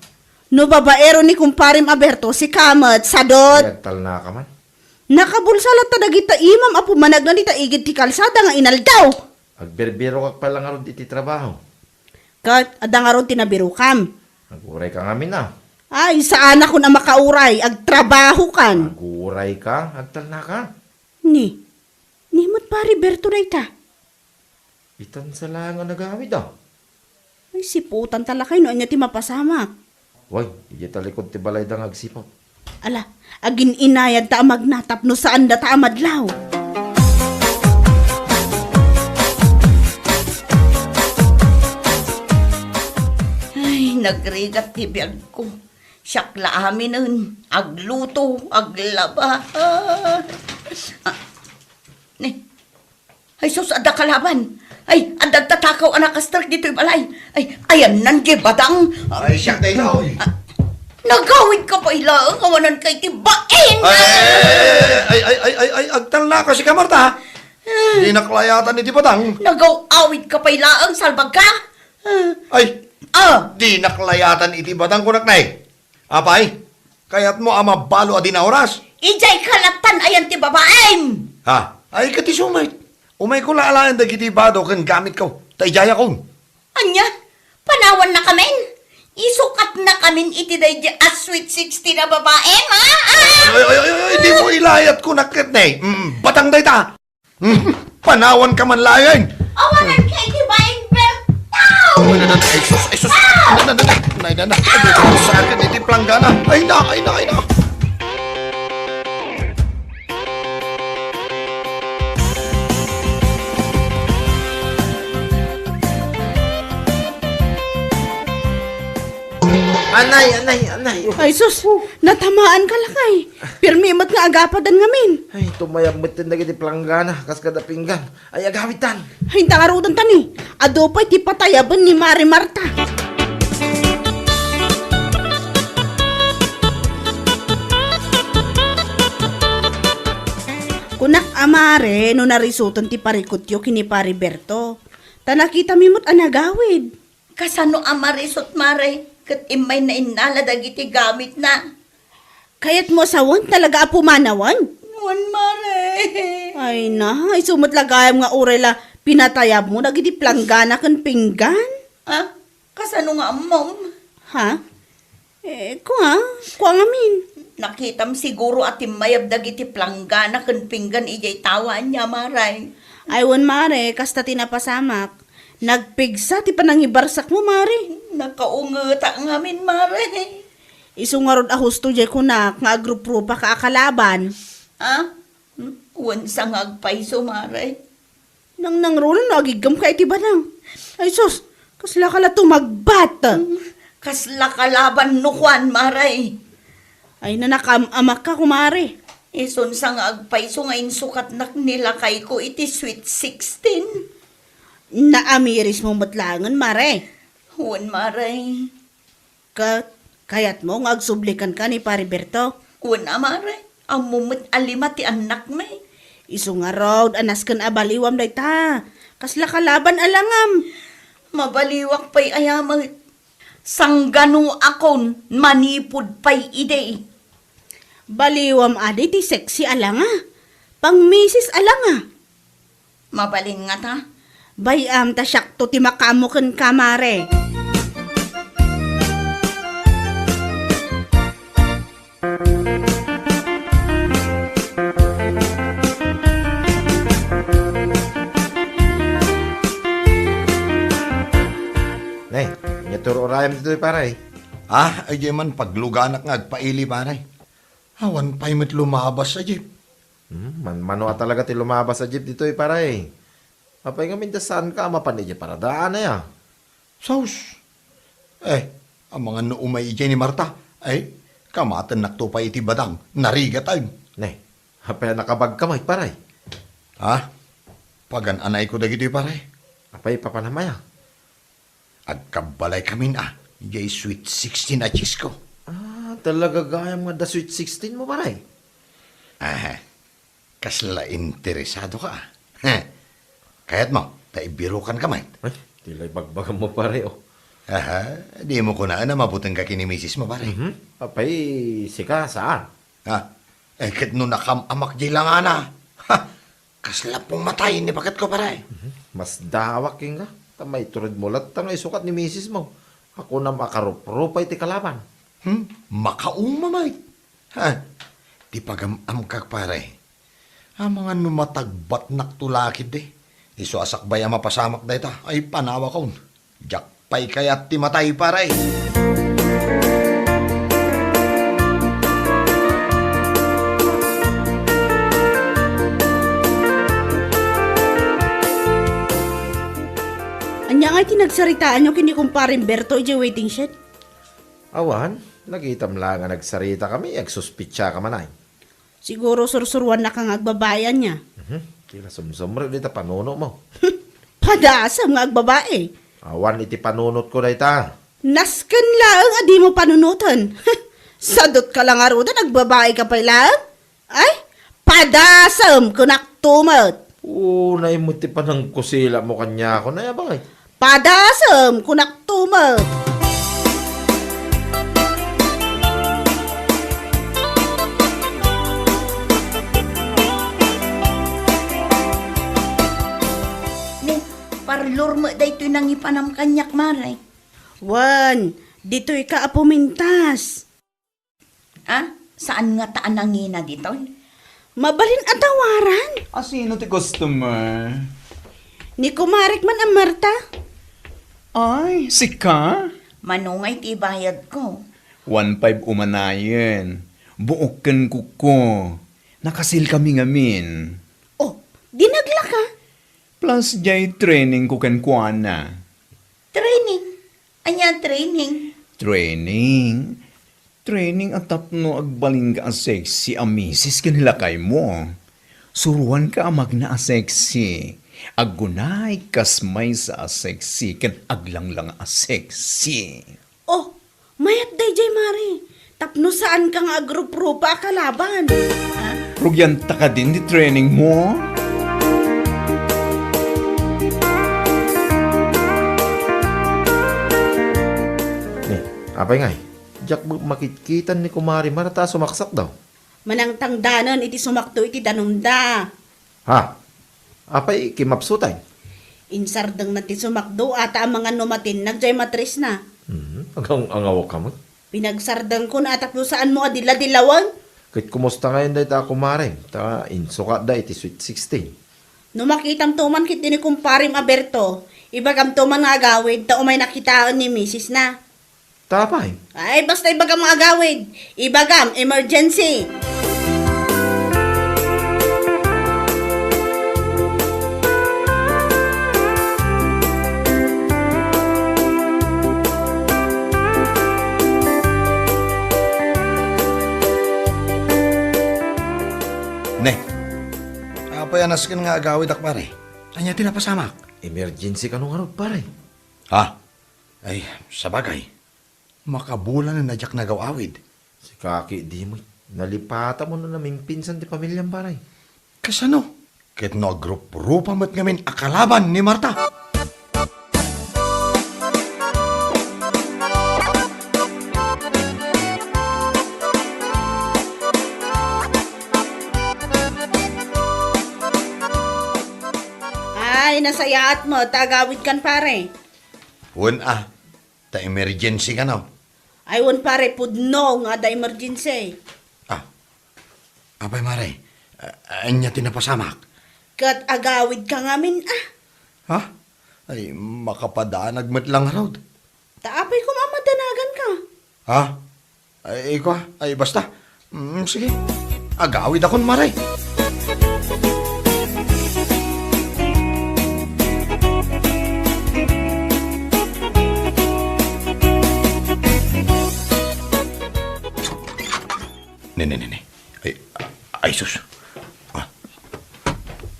No babaero ni kumparem a Berto, sika met, sadot. Ay, agtalnaka man. Nakabulsa latta dagita imam a pumanagna dita igid ti kalsada nga inaldaw. Agbirbirokak pay la ngarud iti trabaho. Ket adda ngarud ti nabirokam? Aguray ka ngamin a. Ay, saanakon a makauray, agtrabahokan. Aguray ka, agtalnaka. Ni, ni met Pare Berto dayta. Itan sa laeng a nagawid a. Ay, siputan ta lakay no ania ti mapasamak. Way, idiay talikod ti balayda nga agsiput. Ala, agin-inayad ta a magna tapno saan data a madlaw. Ay, nagrigat ti biagko. Siak la aminen, agluto, aglaba. Ah. Ah. Ni, Ay, sus, adda kalaban. Ay, adda agtatakaw a nakastrek ditoy balay. Ay, ayanna diay badang. Ay, siak dayta, oy. Ah, nagawid ka pay laeng, awanan ka iti bain. Ay, ay, ay, agtalna ka, sika, Marta, ha? Dinak layatan iti badang. Nagaw-awid ka pay laeng, salbag ka. Ay, ah, dinak layatan iti badang, kunak, nay. Apay, kayatmo a mabalo a di naoras? Idiay kalattan ayan ti babaim! Ha? Ay, ket isu met. Umayko la alaen dagiti bado ken gamitko, ta idiayakon. Ania? Panawannakamin? Isukatnakamin iti daydi a sweet sixteen a babaim, ha? Ah! Ay, ay, ay, ay, ay, dimo ilayat kunak ket ne. Mm, batang dayta. Panawanka man laeng. Awanan ka iti bain Ay, na, na, ay, sus, ay, sus. Na, na, na, na. Ay, na, na. Ay, di ko sa akin, iti planggana. Ay, na, ay, na, ay, na. Anay, anay, anay. Ay, sus! Natamaan ka, lakay. Pirmi met nga agapadan ngamin. Ay, tumayab met dagiti planggana, kas kada pinggan. Ay, agawidtan. Ay, inta ngaruden tani. Adu pay ti patayaben ni Mari Marta. Kunak a mare, no narisuten ti parikutyo ken ni Pari Berto. Ta nakitami met a nagawid. Kasano a marisut, mare, ket immay nainnala dagiti gawidna? Kayatmo a sawen talaga a pumanawen? Wen, mare. Ay na, isu met la gayam nga uray la pinatayabmo dagiti planggana ken pinggan? Ah, kasano nga ammom? Ha? Eh, kua, kua ngamin. Nakitam siguro a timmayab dagiti planggana ken pinggan idiay tawa ania, mare. Ay, wen, mare, kasta ti napasamak. Nagpigsa ti panangibarsakmo, mare. Nakaungetak ngamin, mare. Isu ngarud a husto diay kunak nga agruprupa ka a kalaban. Ah? Hmm? Wen sa nga agpayso, mare. Nangnangruna no agiggam ka iti badang. Ay sus, kasla ka la tumagbat. Hmm, kasla kalaban no kuan, mare. Ay, nanakam-amak ka, kumare. Isun sa nga agpayso nga insukatnak ni lakayko iti Sweet Sixteen. Naamirismo met laengen, mare. Wen, mare. Ket, kayatmo nga agsublikan ka ni Pari Berto? Wen a, mare. Ammom met a lima ti annakmi. Isu ngarud a nasken a baliwam dayta. Kasla kalaban a langam. Mabaliwak pay aya met. Sangganoakon manipud pay idi. Baliwam adi ti sexy a langa. Pangmisis a langa. Mabalin ngata? Bay-am ta siakto ti makaammo kenka, mare. Ne, ania ti ur-urayam ditoy, pare? Ah, ay, di man pagluganak nga agpaili, pare. Awan pay met lumabas a jeep. Hmm, manmano a talaga ti lumabas a jeep ditoy, pare. Apay ngamin ta saanka a mapan idiay paradaan aya? Sus! Eh, amangan no umay idiay ni Marta. Ay, kamatennakto pay iti badang. Narigat ay. Ne, apay a nakabagka met, pare? Ha? Pagan-anayko dagitoy, pare. Apay papanam aya? Agkabbalay kamin a, idiay Sweet Sixteen a chicks ko. Ah, talaga gayam nga adda Sweet Sixteen mo, pare? Aha. Kasla interesado ka, ah. Heh. Kayatmo, ta ibirukan ka met. Ay, ti la ibagbagam mo, pare, oh. Aha, di mo kunaan a mabuteng ka ken ni misis mo, pare. Mhm. Apay, sika, saan? Ha? Eh, ket no nakam-amak di langana. Ha? Kasla pumatay ni baketko, pare. Mhm. Masdaawak kenka. Ta maitured mo latta nga isukat ni misis mo. Akunam a karuprupay ti kalaban. Hmm? Makauma met. Ha? Ti pagam-amkak, pare. Amangan no matagbatnakto la ketdi. Isu a sakbay a mapasamak dayta, ay panawakon. Diak pay kayat ti matay, pare. Ania ngay ti nagsaritaanyo ken ni Kumpare Berto idiay waiting shed? Awan, nakitam la nga nagsaritakami, agsuspetsa ka man ay. Siguro sursuruannaka nga agbabain ania. Mhm. Ti la sumsumrek dita panuno mo. Padasem nga agbabai. Awan iti panunotko dayta. Nasken laeng a dimo panunoten. Sadutka la ngaruden, agbabai ka pay laeng. Ay, padasem, kunak tumet. Unay mo ti panangkusila mo kaniako, nay abay. Padasem, kunak tumet. Ni, parlor met daytoy nangipanam kaniak, mare. Wen, ditoy ka a pumintas. Ah, saan ngata a nangina ditoy? Mabalin a tawaran? A, sino ti customer? Ni kumarek man a Marta. Ay, sika? Mano ngay ti ibayadko? One five umanayen. Buok ken kuko. Nakasil kami ngamin. Oh, di naglaka? Plus, jay training ko kenkuana. Training? Ania training? Training? Training a tapno agbalinka a sexy a misis ken lakaymo. Suroanka a magna a sexy. Aggunay kas maysa a sexy ken aglanglanga a sexy. Oh, mayat dayjay, Mare. Tapno saanka nga agruprupa a kalaban. Ah? Rugianta kadin ti training mo? Ni, apay ngay? Diak met makitkitan ni Kumare Marta a sumaksakdo. Manangtangdanen iti sumakdo iti danumda. Ha? Apay, kimapsutay? Insardengna ti sumakdo, ata amangan no matinnag jay matrisna. Mhm. Agang-angawak ka met. Pinagsardengko no ata saanmo a dila-dilawen. Ket kumusta ngayon dayta a kumarem? Ta insukatda iti Sweet Sixteen. No makitamto man ketdi ni kumparem a Berto, ibagamto man nga agawid ta umayna kitaen ni misisna. Ta apay? Ay, basta ibagam nga agawid. Ibagam, emergency. Ne, apay a nasken nga agawidak, pare? Ania ti napasamak? Emergency kano ngarud, pare. Ha? Ay, sabagay. Makabulanen a diak nagaw-awid. Sika ketdi met. Nalipatamo no namingpinsan ti pamiliam, pare. Kasano? Ket no agruprupa met ngamin a kalaban ni Marta? Ay, nasayaat met ta agawidkan, pare. Wen a, ta emergency kano. Ay, wen, pare, pudno nga adda emergency. Ah, apay, mare, a-, ania ti napasamak? Ket agawidka ngamin, ah. Ha? Ay, makapadanag met la ngarud. Ta apay koma a madanaganka? Ha? Ay, ikaw, ay, basta. Mm, sige. Agawidakon, mare. Ne, ne, ne, ne. Ay, ay, sus. Ah.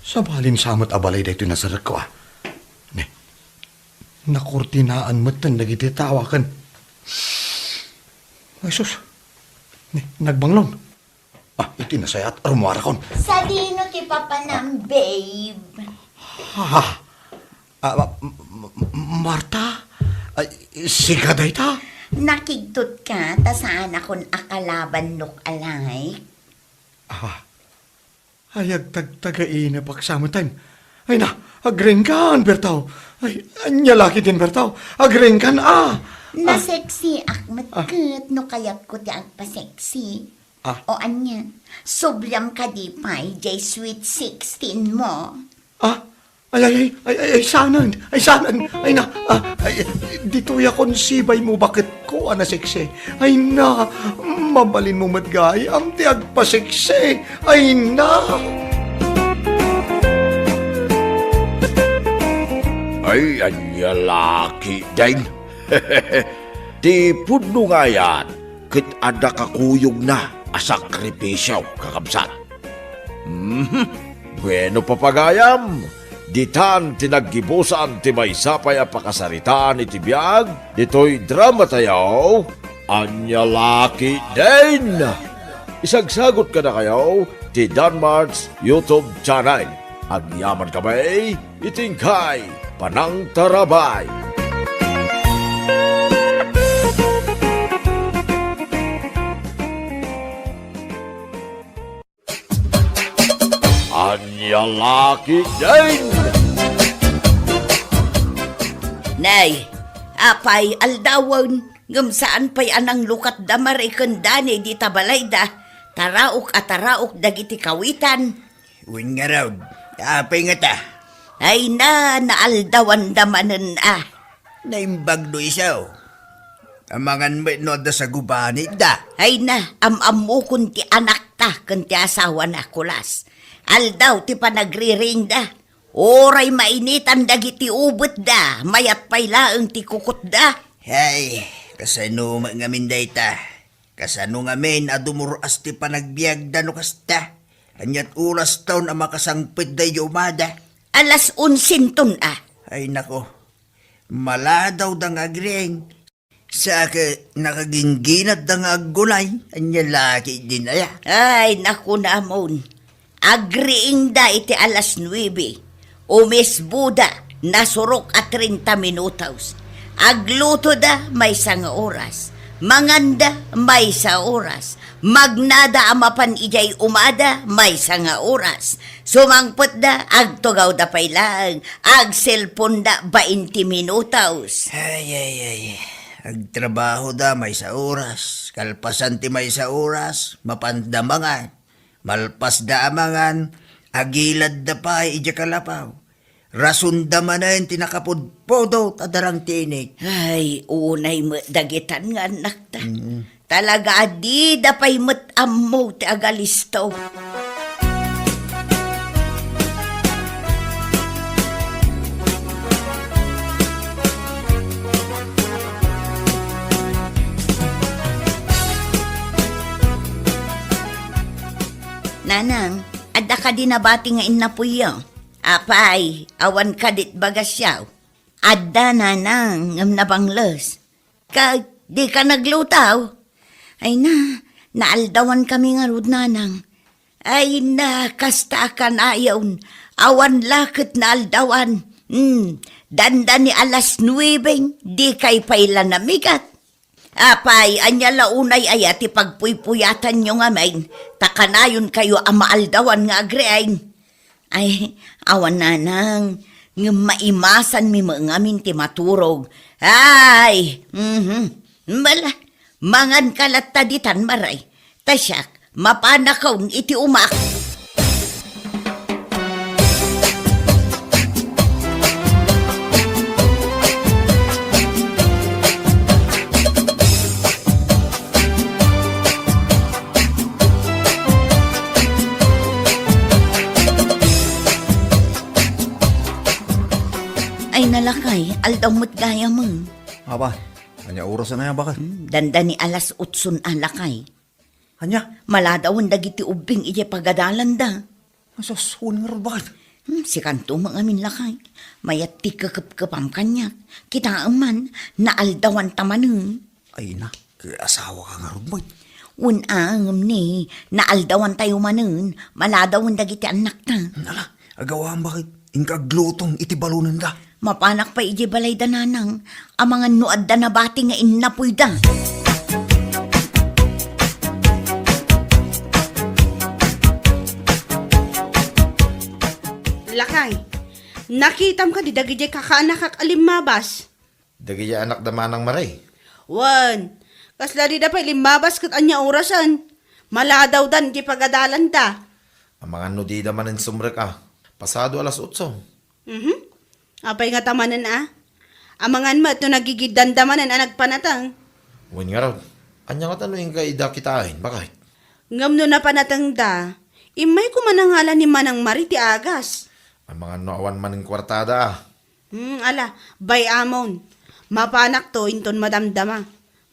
Sabalin sa met a balay daytoy nasarekko, ah. Ne. Nakurtinaan metten dagiti tawa ken, ay, sus. Ne, nagbanglon. Ah, iti nasayaat, rummuarakon. Sadino ti papanam, babe? Ha? Ah, ma-, m-, m-, Marta? Ay, sika dayta? Nakigtotka ta saanakon a kalaban look-alike. Ah, ay, agtagtagainep a kasama time. Ay na, agrengkan, Bertaw. Ay, ania la ketdin, Bertaw. Agrengkan, ah! Ah. Naseksiak met ket no kayatko ti agpaseksi. Ah. O ania, subliam kadi pay jay Sweet Sixteen mo? Ah, ay, ay, ay, ay, ay, sanan, ay, sanan, ay na, ah, ay, ditoy a konsibay mo baketko a naseksi. Ay na, mabalin mo met gayam ti agpaseksi. Ay na. Ay, ania la ketdin. Ti pudno nga ayat, ket adda kakuyogna a sakripisio, kakabsat. Mhm. Bueno, papagayam, ditan ti naggibusan ti maysa pay a pakasaritaan iti biag ditoy drama tayo, Ania La Ketdin. Isagsagot kadakayo ti Danmart's YouTube channel. Agyaman kami iti inkay panangtarabay. Ania La Ketdin! Nay, apay aldawen, ngem saan pay a nanglukat da Mare ken Dani dita balayda, taraok a taraok dagiti kawitan. Wen ngarud, apay ngata? Ay na, naaldawan da manen a. Naimbag no isu. Amangan met no adda sagubanitda. Ay na, am-ammokon ti anakta ken ti asawana, kulas. Aldaw ti panagriringda. Uray mainitan dagiti ubetda, mayat pay laeng ti kukutda. Ay, kasano met ngamin dayta? Kasano ngamin a dumur-as ti panagbiagda no kasta? Ania't oras ton a makasangpetda idiay umada? Alas onse ton a. Ay nako, maladawda nga agriing. Sa ket nakagingginatda nga aggunay, ania la ketdin aya? Ay, nakunamon. Agriingda iti alas nuebe. Umisboda, nasurok a treinta minutos. Aglutoda, maysa nga oras. Manganda, maysa oras. Magnada a mapan idiay umada, maysa nga oras. Sumangpetda, agtugawda pay laeng. Agselponda, bainte minutos. Ay, ay, ay. Agtrabahoda, maysa oras. Kalpasan ti maysa oras, mapanda mangan. Malpasda a mangan, agiladda pay idiay kalapaw. Rasonda manen ti nakapudpudot a darang ti init. Ay, unay met dagitan nga annakta. Mm. Talaga a dida pay met ammo ti agalisto. Nanang, adda kadi nabati nga innapuyyo? Apay, awan kadit bagasyo? Adda, nanang, ngem nabangles. Kag, dika nagluto? Ay na, naaldawan kami ngarud, nanang. Ay na, kasta a kanayon, awan la ket naaldawan. Hmm, dandani alas nuebe, dikay pay la namigat. Apay, ania la unay aya ti pagpuypuyatanyo ngamin, ta kanayonkayo a maaldawan nga agriing? Ay, awan nanang, ngem maimasanmi met ngamin ti maturog. Ay, mhm. Bala, manganka latta ditan, Maray. Ta siak, mapanakon iti umak. Ay na, lakay, aldaw met gayam. Apay, ania orasen aya, baket? Hmm, dandani alas otson a, lakay. Ania? Maladawan dagiti ubbing idiay pagadalanda. Asus, wen ngarud, baket? Hmm, sikanto met ngamin, lakay. Mayat ti kekepkepam kaniak. Kitaem man, naaldawanta manen. Ay na, ket asawaka ngarud met. Wen a, ngem ni, naaldawantayo manen, maladawan dagiti annakta. Ala, agawam, baket? Inka agluto iti balonenda. Mapanak pay idiay balayda, nanang, amangan no adda nabati nga innapuyda. Lakay, nakitam kadi dagidiay kakaanakak a limmabas? Dagiti anakda manang, Maray? Wen, kasla dida pay limmabas ket ania orasen? Maladawdan iti pagadalanda. Amangan no dida manen sumrek a. Pasado alas otso. Mhm. Apay ngata manen a? Amangan met no nagigiddanda manen a nagpanateng. Wen ngarud, ania ngata no inka ida kitaen, baket? Ngem no napanatengda, immayko man a ngala ni Manang Mari ti agas. Amangan no awan manen kuartada a. Hmm, ala, bay-amon. Mapanakto inton madamdama.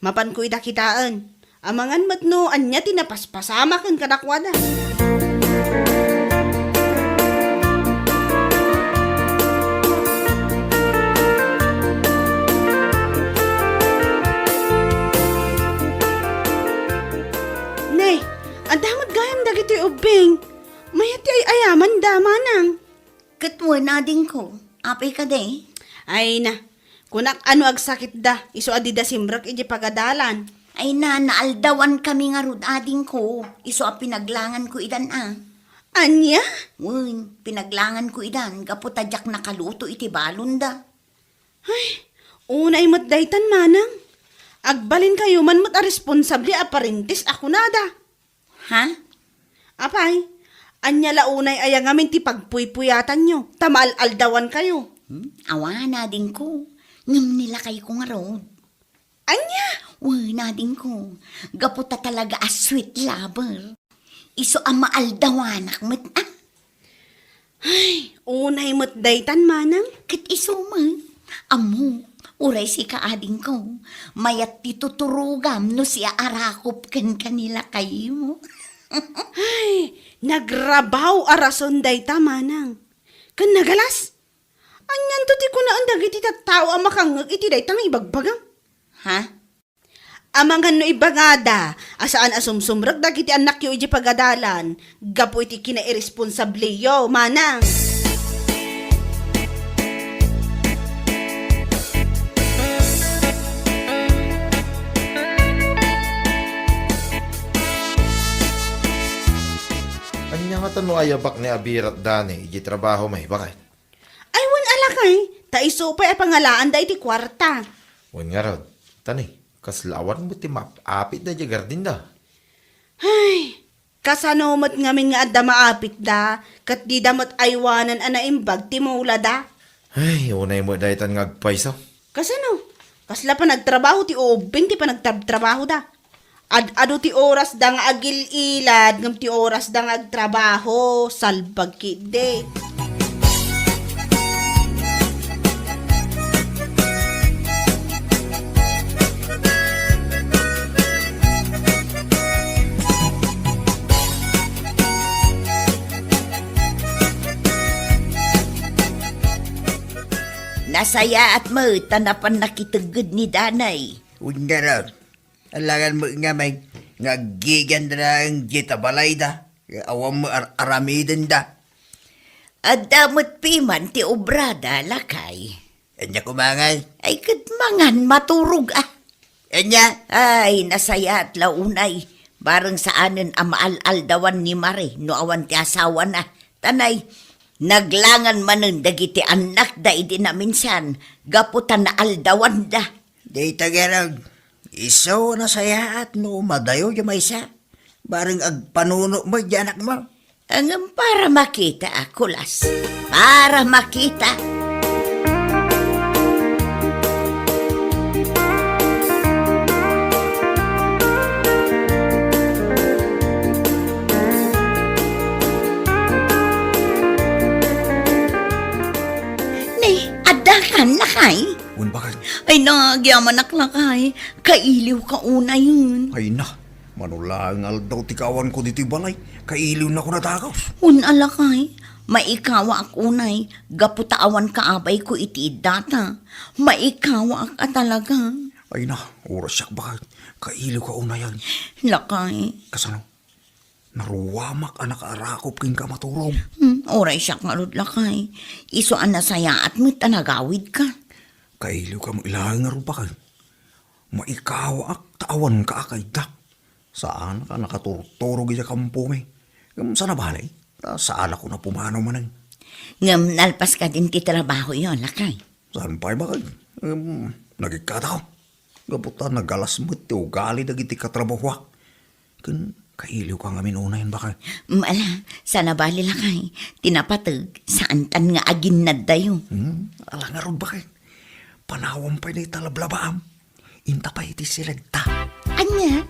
Mapanko ida kitaen. Amangan met no ania ti napaspasamaken kadakuada. Ne, adda met gayam dagitoy ubbing. Mayat ti ay-ayamanda, manang. Ket wen, adingko, apay kadi? Ay na, kunak a no agsakitda, isu a dida simrek iti pagadalan. Ay na, naaldawankami ngarud, adingko, isu a pinaglanganko idan a. Ania? Wen, pinaglanganko idan, gapu ta diak nakaluto iti balonda. Ay, unay met daytan, manang. Agbalinkayo man met a responsable a parentes a kunada. Ha? Apay, ania la unay aya ngamin ti pagpuypuyatanyo, ta maal-aldawankayo? Hmm? Awan, adingko. Ngem ni lakayko ngarud. Ania? Wen, adingko, gapu ta talaga a sweet lover. Isu a maaldawanak met, ah. Ay, unay met daytan, manang. Ket isu met, ammok, uray sika, adingko, mayat ti tuturogam no siaarakop kenka ni lakaymo. Ay, nagrabaw a rason dayta, manang. Ken nagalas? Anianto ti kunaen dagiti tattao a makangngeg iti dayta nga ibagbagam? Ha? Amangan no ibagada a saan a sumsumrek dagiti annakyo idiay pagadalan gapu iti kinairesponsabliyo, manang. Ania ngata no ayabak ni abirat dani idiay trabaho, may bakay? Ay, wen a lakay, ta isu pay a pangalaanda iti kuarta. Wen ngarud, tani, kasla awan met ti maap-apitda idiay gardinda. Ay, kasano met ngamin nga adda maapitda, ket dida met aywanan a naimbag ti mulada? Ay, unay met daytan nga agpayso. Kasano? Kasla panagtrabaho ti ubbing ti panagtrabtrabahoda. Ad-adu ti orasda nga agil-ilad, ngem ti orasda nga agtrabaho, salbag ketdi. Nasayaat met ta napan nakitegged ni Danay. Wen ngarud, alangan met ngamin nga aggiganna laeng dita balayda, awan met ar-aramidenda. Adda met piman ti obrada, lakay. Ania koma ngay? Ay, ket mangan, maturog, ah. Ania? Ay, nasayaat la unay. Bareng saanen a maal-aldawan ni Mare no awan ti asawana. Tanay, naglangan manen dagiti annakda idi naminsan gapu ta naaldawanda. Dayta ngarud, isu a nasayaat no madayo diay maysa. Bareng agpanuno met diay anakmo. Ngem para makita a kulas. Para makita. Ne, adda kan, lakay? Wen, bakit? Ay, nagyamanak, lakay. Kailiwka unayen. Ay, na. Mano laeng nga aldaw ti kaawanko ditoy balay, kailiwnak a dagus. Wen a, lakay, maikawaak unay, gapu ta awan kaabayko iti iddata. Maikawaak a talaga. Ay na, uray siak, bakit? Kailiwka unayen. Lakay. Kasano? Naruamak a nakaarakop kenka a maturog. Hmm, uray siak ngarud, lakay. Isu a nasayaat met a nagawidka. Kailiwka met laeng ngarud, bakit? Maikawaak ta awanka a kaiddak. Saanka a nakaturturog idiay kampomi. Ngem saan a bale, ta saanakon a pumanaw manen. Ngem nalpas kadin ti trabahoyo, lakay? Saan pay, bakit? Ngem nagikkatak. Gapu ta nagalas met ti ugali dagiti katrabahoak. Ken kailiwka ngamin unayen, bakit? Mm, ala, saan a bale, lakay. Ti napateg, saantan nga aginnaddayo. Hmm, ala ngarud, bakit? Panawam pay dayta lablabaam. Inta pay iti silegta. Ania?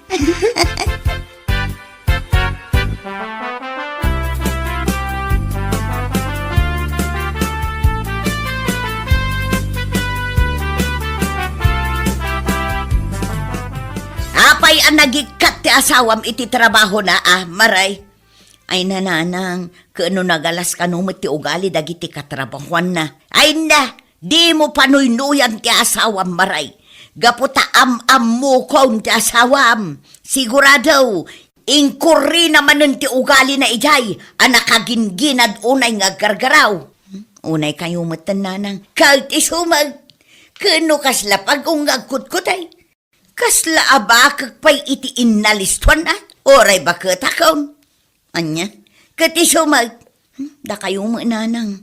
Apay a nagikkat ti asawam iti trabahona, a, Maray? Ay, nanang, ken no nagalas kano met ti ugali dagiti katrabahoanna. Ay, na, dimo panuynuyan ti asawam, Maray. Gapu ta am-ammokon ti asawam. Sigurado, inkurrina manen ti ugalina idiay a nakagingginad unay nga aggargaraw. Unay kayo metten, nanang. Ket isu met, ken no kasla pag-ong nga agkutkutay. Kasla a bakek pay iti innalistuan, a? Uray baketakon. Ania? Ket isu met, hmm, dakayo met, nanang.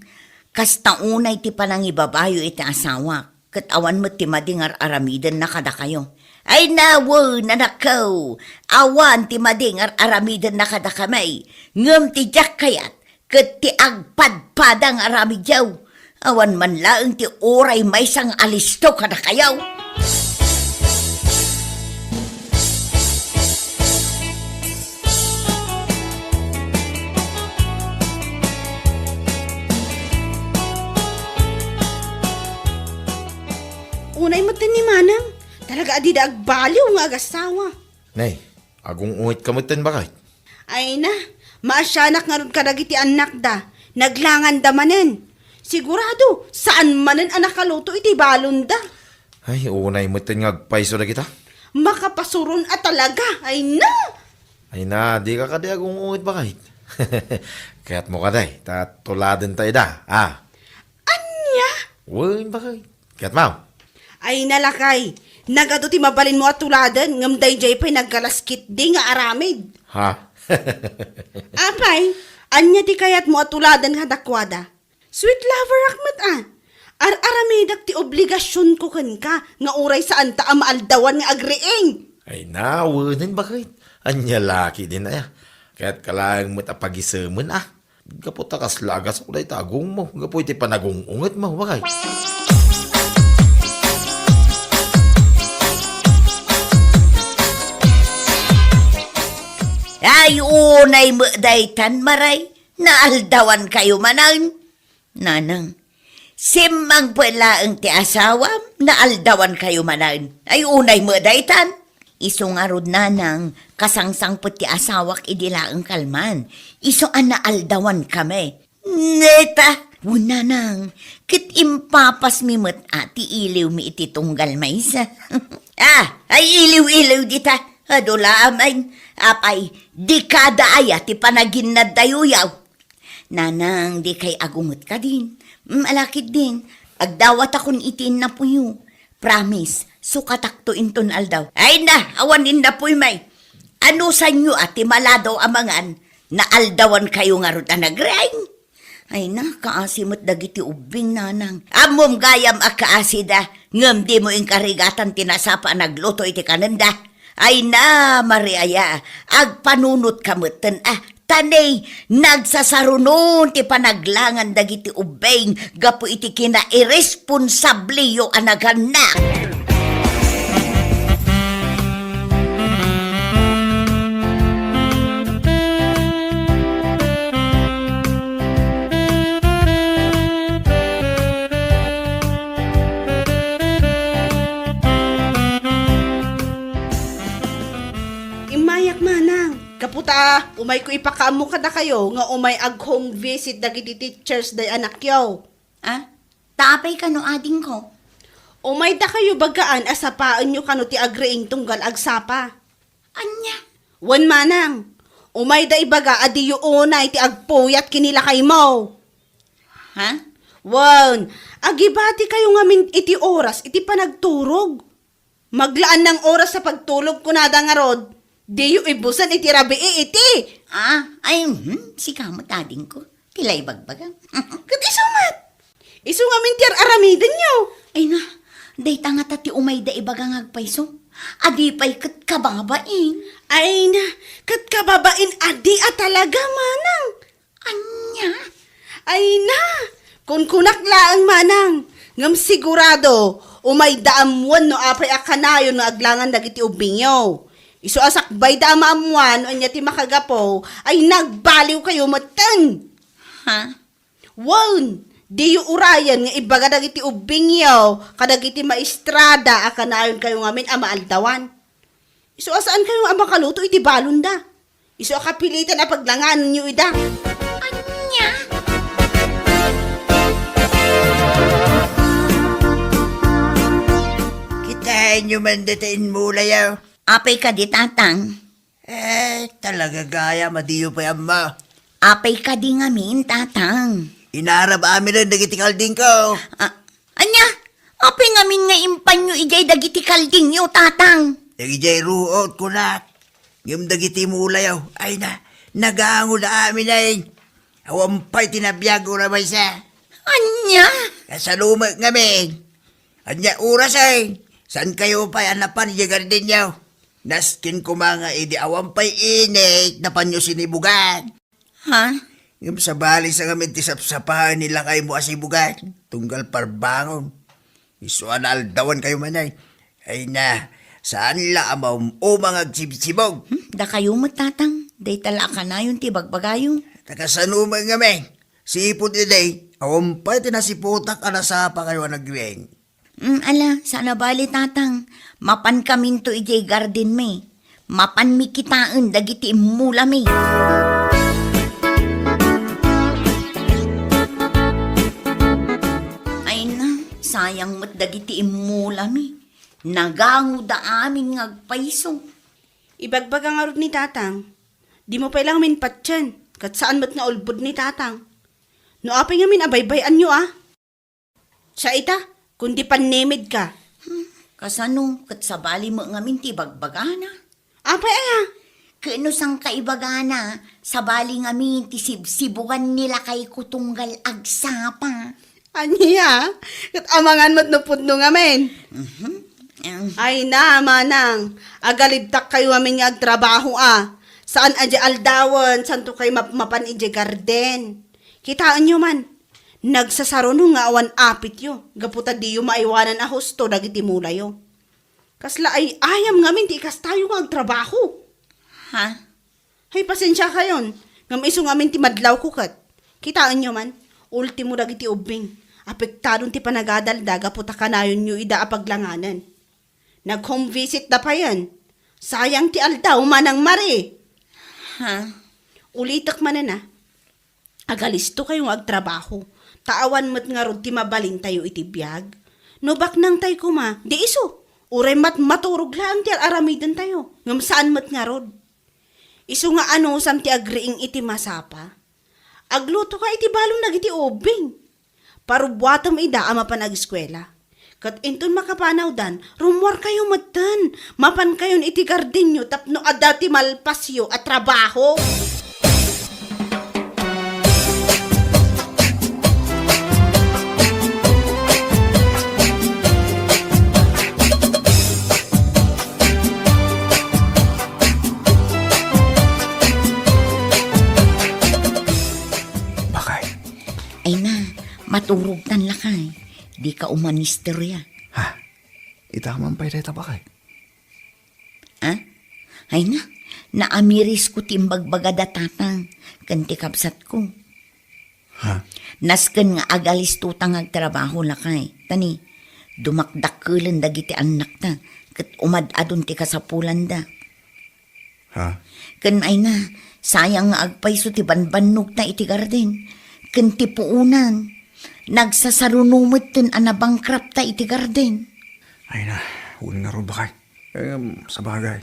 Kasta unay ti panangibabayo iti asawak, ket awan met ti madi nga ar-aramidenna kadakayo. Ay, na, wen, anakko, awan ti madi nga ar-aramidenna kadakami, ngem ti diak kayat, ket ti agpadpada nga aramidyo. Awan man laeng ti uray maysa nga alisto kadakayo. Unay met ni Manang, talaga a dida agbaliw nga agasawa. Nay, agung-ungetka metten, baket. Ay na, maasianak ngarud kadagiti annakda, naglanganda manen. Sigurado, saan manen a nakaluto iti balonda. Ay, unay metten nga agpayso dagita. Makapasuron a talaga, ay na! Ay na, dika kadi agung-unget, baket. Kayatmo kadi, ta tuladenta ida, a? Ania? Wen, baket. Kayatmo? Ay na, lakay, nagadu ti mabalinmo a tuladen, ngem daydiay pay nagkalaskitdi nga aramid. Ha? Apay, ania ti kayatmo a tuladen kadakuada? Sweet loverak met a. Ar-aramidak ti obligasionko kenka nga uray saanta a maaldawan nga agriing. Ay na, wenen, baket. Ania la ketdin aya? Kayatka laeng met a pagisemen a. Gapu ta kasla a gasok dayta agongmo gapu iti panagung-ungetmo, baket. Ay, unay met daytan, Maray. Naaldawankayo manen. Nanang, simmangpet laeng ti asawam, naaldawankayo manen. Ay, unay met daytan. Isu ngarud, Nanang, kasangsangpet ti asawak idi laeng kalman. Isu a naaldawankami. Neta, wen, Nanang, ket impapasmi met a ti iliwmi iti tunggal maysa. A, ay iliw-iliw dita. Adu la amin. Apay, dekada aya ti panaginnadtayo, yaw? Nanang, dikay agunget kadin. Mm, ala ketdin. Agdawatakon iti innapuyo. Promise, sukatakto inton aldaw. Ay na, awan innapuy, may. Anusanyo a ti maladaw a mangan, naaldawankayo ngarud a nagriing? Ay na, kaasi met dagiti ubbing, Nanang. Ammom gayam a kaasida, ngem dimo inkarigatan ti nasapa a nagluto iti kanenda. Ay na, Maria, agpanunotka metten a. Ta ne, nagsasarunon ti panaglangan dagiti ubbing gapu iti kinairresponsabliyo a nagannak. Immayak, Manang. Gapu ta, umayko ipakaammo kadakayo nga umay ag-home visit dagiti teachers day anakyo. Ah? Ta apay kano, adingko? Umay dakayo bagaan a sapaenyo kano ti agriing tunggal agsapa. Ania? Wen, Manang. Umay da ibaga a diyo unay ti agpuyat ken ni lakaymo. Ha? Wen, agibati kayo ngamin iti oras iti panagturog. Maglaan nang oras sa pagtulog, kunada ngarud, diyo ibusen iti rabii iti. Ah, ay, hmm, sika met, adingko. Ti la ibagbagam. Ket isu met. Isu ngamin ti ar-aramidenyo. Ay na, dayta ngata ti umayda ibaga nga agpayso. Adi pay ket kababain. Ay na, ket kababain adi a talaga, Manang. Ania? Ay na! Kunkunak laeng, Manang. Ngem sigurado, umayda ammoen no apay a kanayon nga aglangan dagiti ubbingyo. Isu a sakbayda a maammoan no ania ti makagapu, ay nagbaliwkayo metten. Ha? Wen, diyo urayen nga ibaga dagiti ubbingyo kadagiti maestrada a kanayonkayo ngamin a maaldawan. Isu a saankayo a makaluto iti balonda. Isu a kapilitan a paglanganenyo ida. Ania? Kitaenyo man dita inmulayo. Apay kadi, Tatang? Eh, talaga gayam a diyo pay ammo. Apay kadi ngamin, Tatang? Inarab aminen dagiti kaldingko. Ah, ania? Apay ngamin nga impanyo idiay dagiti kaldingyo, Tatang? Dagidiay ruot, kunak. Ngem dagiti mulayo, ay na, nagango da amin ay. Awan pay ti nabiag uray maysa. Ania? Kasalumek ngamin. Ania oras ay? Saankayo pay a napan idiay gardenyo? Nasken koma nga idi awan pay init, napanyo sinibugan. Ha? Ngem sabali sa ngamin ti sapsapaen ni lakaymo a sibugan, tunggal parbangon. Isu a naaldawankayo man ay. Ay na, saan la a maum-uma nga agsibsibog. Hmm, dakayo met, Tatang. Dayta la a kanayon ti bagbagayo. Ta kasano met ngamin? Sipud idi, awan pay ti nasiputak a nasapakayo a nagriing. Mm, ala, saan a bali, Tatang. Mapankaminto idiay gardenmi. Mapanmi kitaen dagiti immulami. Ay na, sayang met dagiti immulami. Nagangoda amin nga agpayso. Ibagbaga ngarud ni Tatang, dimo pay la ngamin patien, ket saan met nga ulbod ni Tatang. No apay ngamin a baybay-anyo a? Sa ita, kundi pannemedka. Hmm, kasano, ket sabali met ngamin ti ibagbagana? Apay aya? Ket no sangka ibagana, sabali ngamin ti sibsibugan ni lakayko tunggal agsapa. Ania? Ket amangan met no pudno ngamin. Mhm. Em. Ay na, manang, agalibtakkayo ngamin nga agtrabaho a. Saan a di aldawen, santo kay mapmapan idiay garden. Kitaenyo man, nagsasaruno nga awan apityo, gapu ta diyo maaywanan a husto dagiti mulayo. Kasla ay-ayam ngamin ti ikastayo nga agtrabaho. Ha? Hay, pasensiakayon, ngem isu ngamin ti madlawko ket. Kitaenyo man, ultimo dagiti ubbing, apektadon ti panagadalda gapu ta kanayonyo ida a paglanganen. Nag-home visit da payen. Sayang ti aldaw, Manang Mari. Ha? Ulitek manen a. Agalistokayo nga agtrabaho, ta awan met ngarud ti mabalintayo iti biag. No baknangtay koma, di isu, uray mat-, maturog laeng ti ar-aramidentayo, ngem saan met ngarud. Isu nga anusam ti agriing iti masapa. Aglutoka iti balon dagiti ubbing. Parubuatem ida a mapan ageskuela. Ket inton makapanawdan, rummuarkayo metten. Mapankayon iti gardenyo tapno adda ti malpasyo a trabaho. Bakay. Ay na, maturogtan lakay. Dika umanisteria. Ha? Ita man pay dayta, bakay? Ha? Ay na, naamirisko ti imbagbagada tatang ken ti kabsatko. Ha? Nasken nga agalistota nga agtrabaho lakay. Tani, dumakdakkelen dagiti annakta ket umad-adon ti kasapulanda. Ha? Ken ay na, sayang nga agpayso ti banbannogta iti garden ken ti puonan. Nagsasaruno metten a nabankrapta iti garden. Ay na, wen ngarud, bakay. Em, sabagay,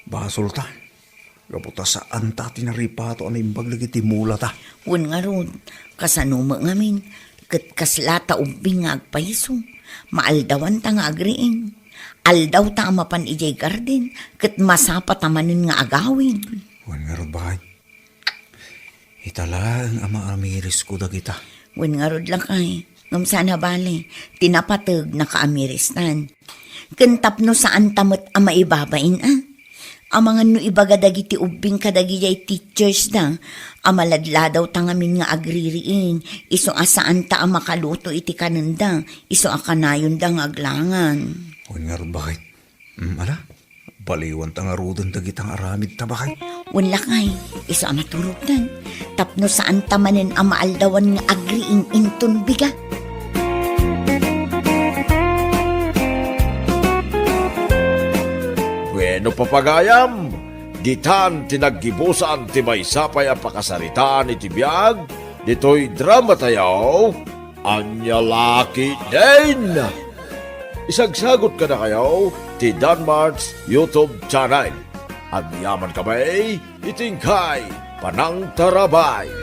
basolta. Gapu ta saanta ti naripato a naimbag dagiti mulata. Wen ngarud, kasano met ngamin, ket kaslata ubbing nga agpayso. Maaldawanta nga agriing. Aldawta a mapan idiay garden, ket masapata manen nga agawid. Wen ngarud, bakay. Ita laeng a maamirisko dagita. Wen ngarud lakay, ngem saan a bale, ti napateg nakaamiristan. Ken tapno saanta met a maibabain a. Amangan no ibaga dagiti ubbing kadagidiay teachers da, a maladladawta ngamin nga agririing, isu a saanta a makaluto iti kanenda, isu a kanayonda nga aglangan. Wen ngarud, bakay. Mm, ala, baliwanta ngaruden dagita nga aramidta, bakay. Wen lakay, isu a maturogtan. Tapno saanta manen a maaldawan nga agriing inton biga. Bueno, papagayam, ditan ti naggibusan ti maysa pay a pakasaritaan iti biag ditoy dramatayo. Ania la ketdin? Isagsagot kadakayo ti Danmart's YouTube channel. Agyaman kami iti inkay panangtarabay.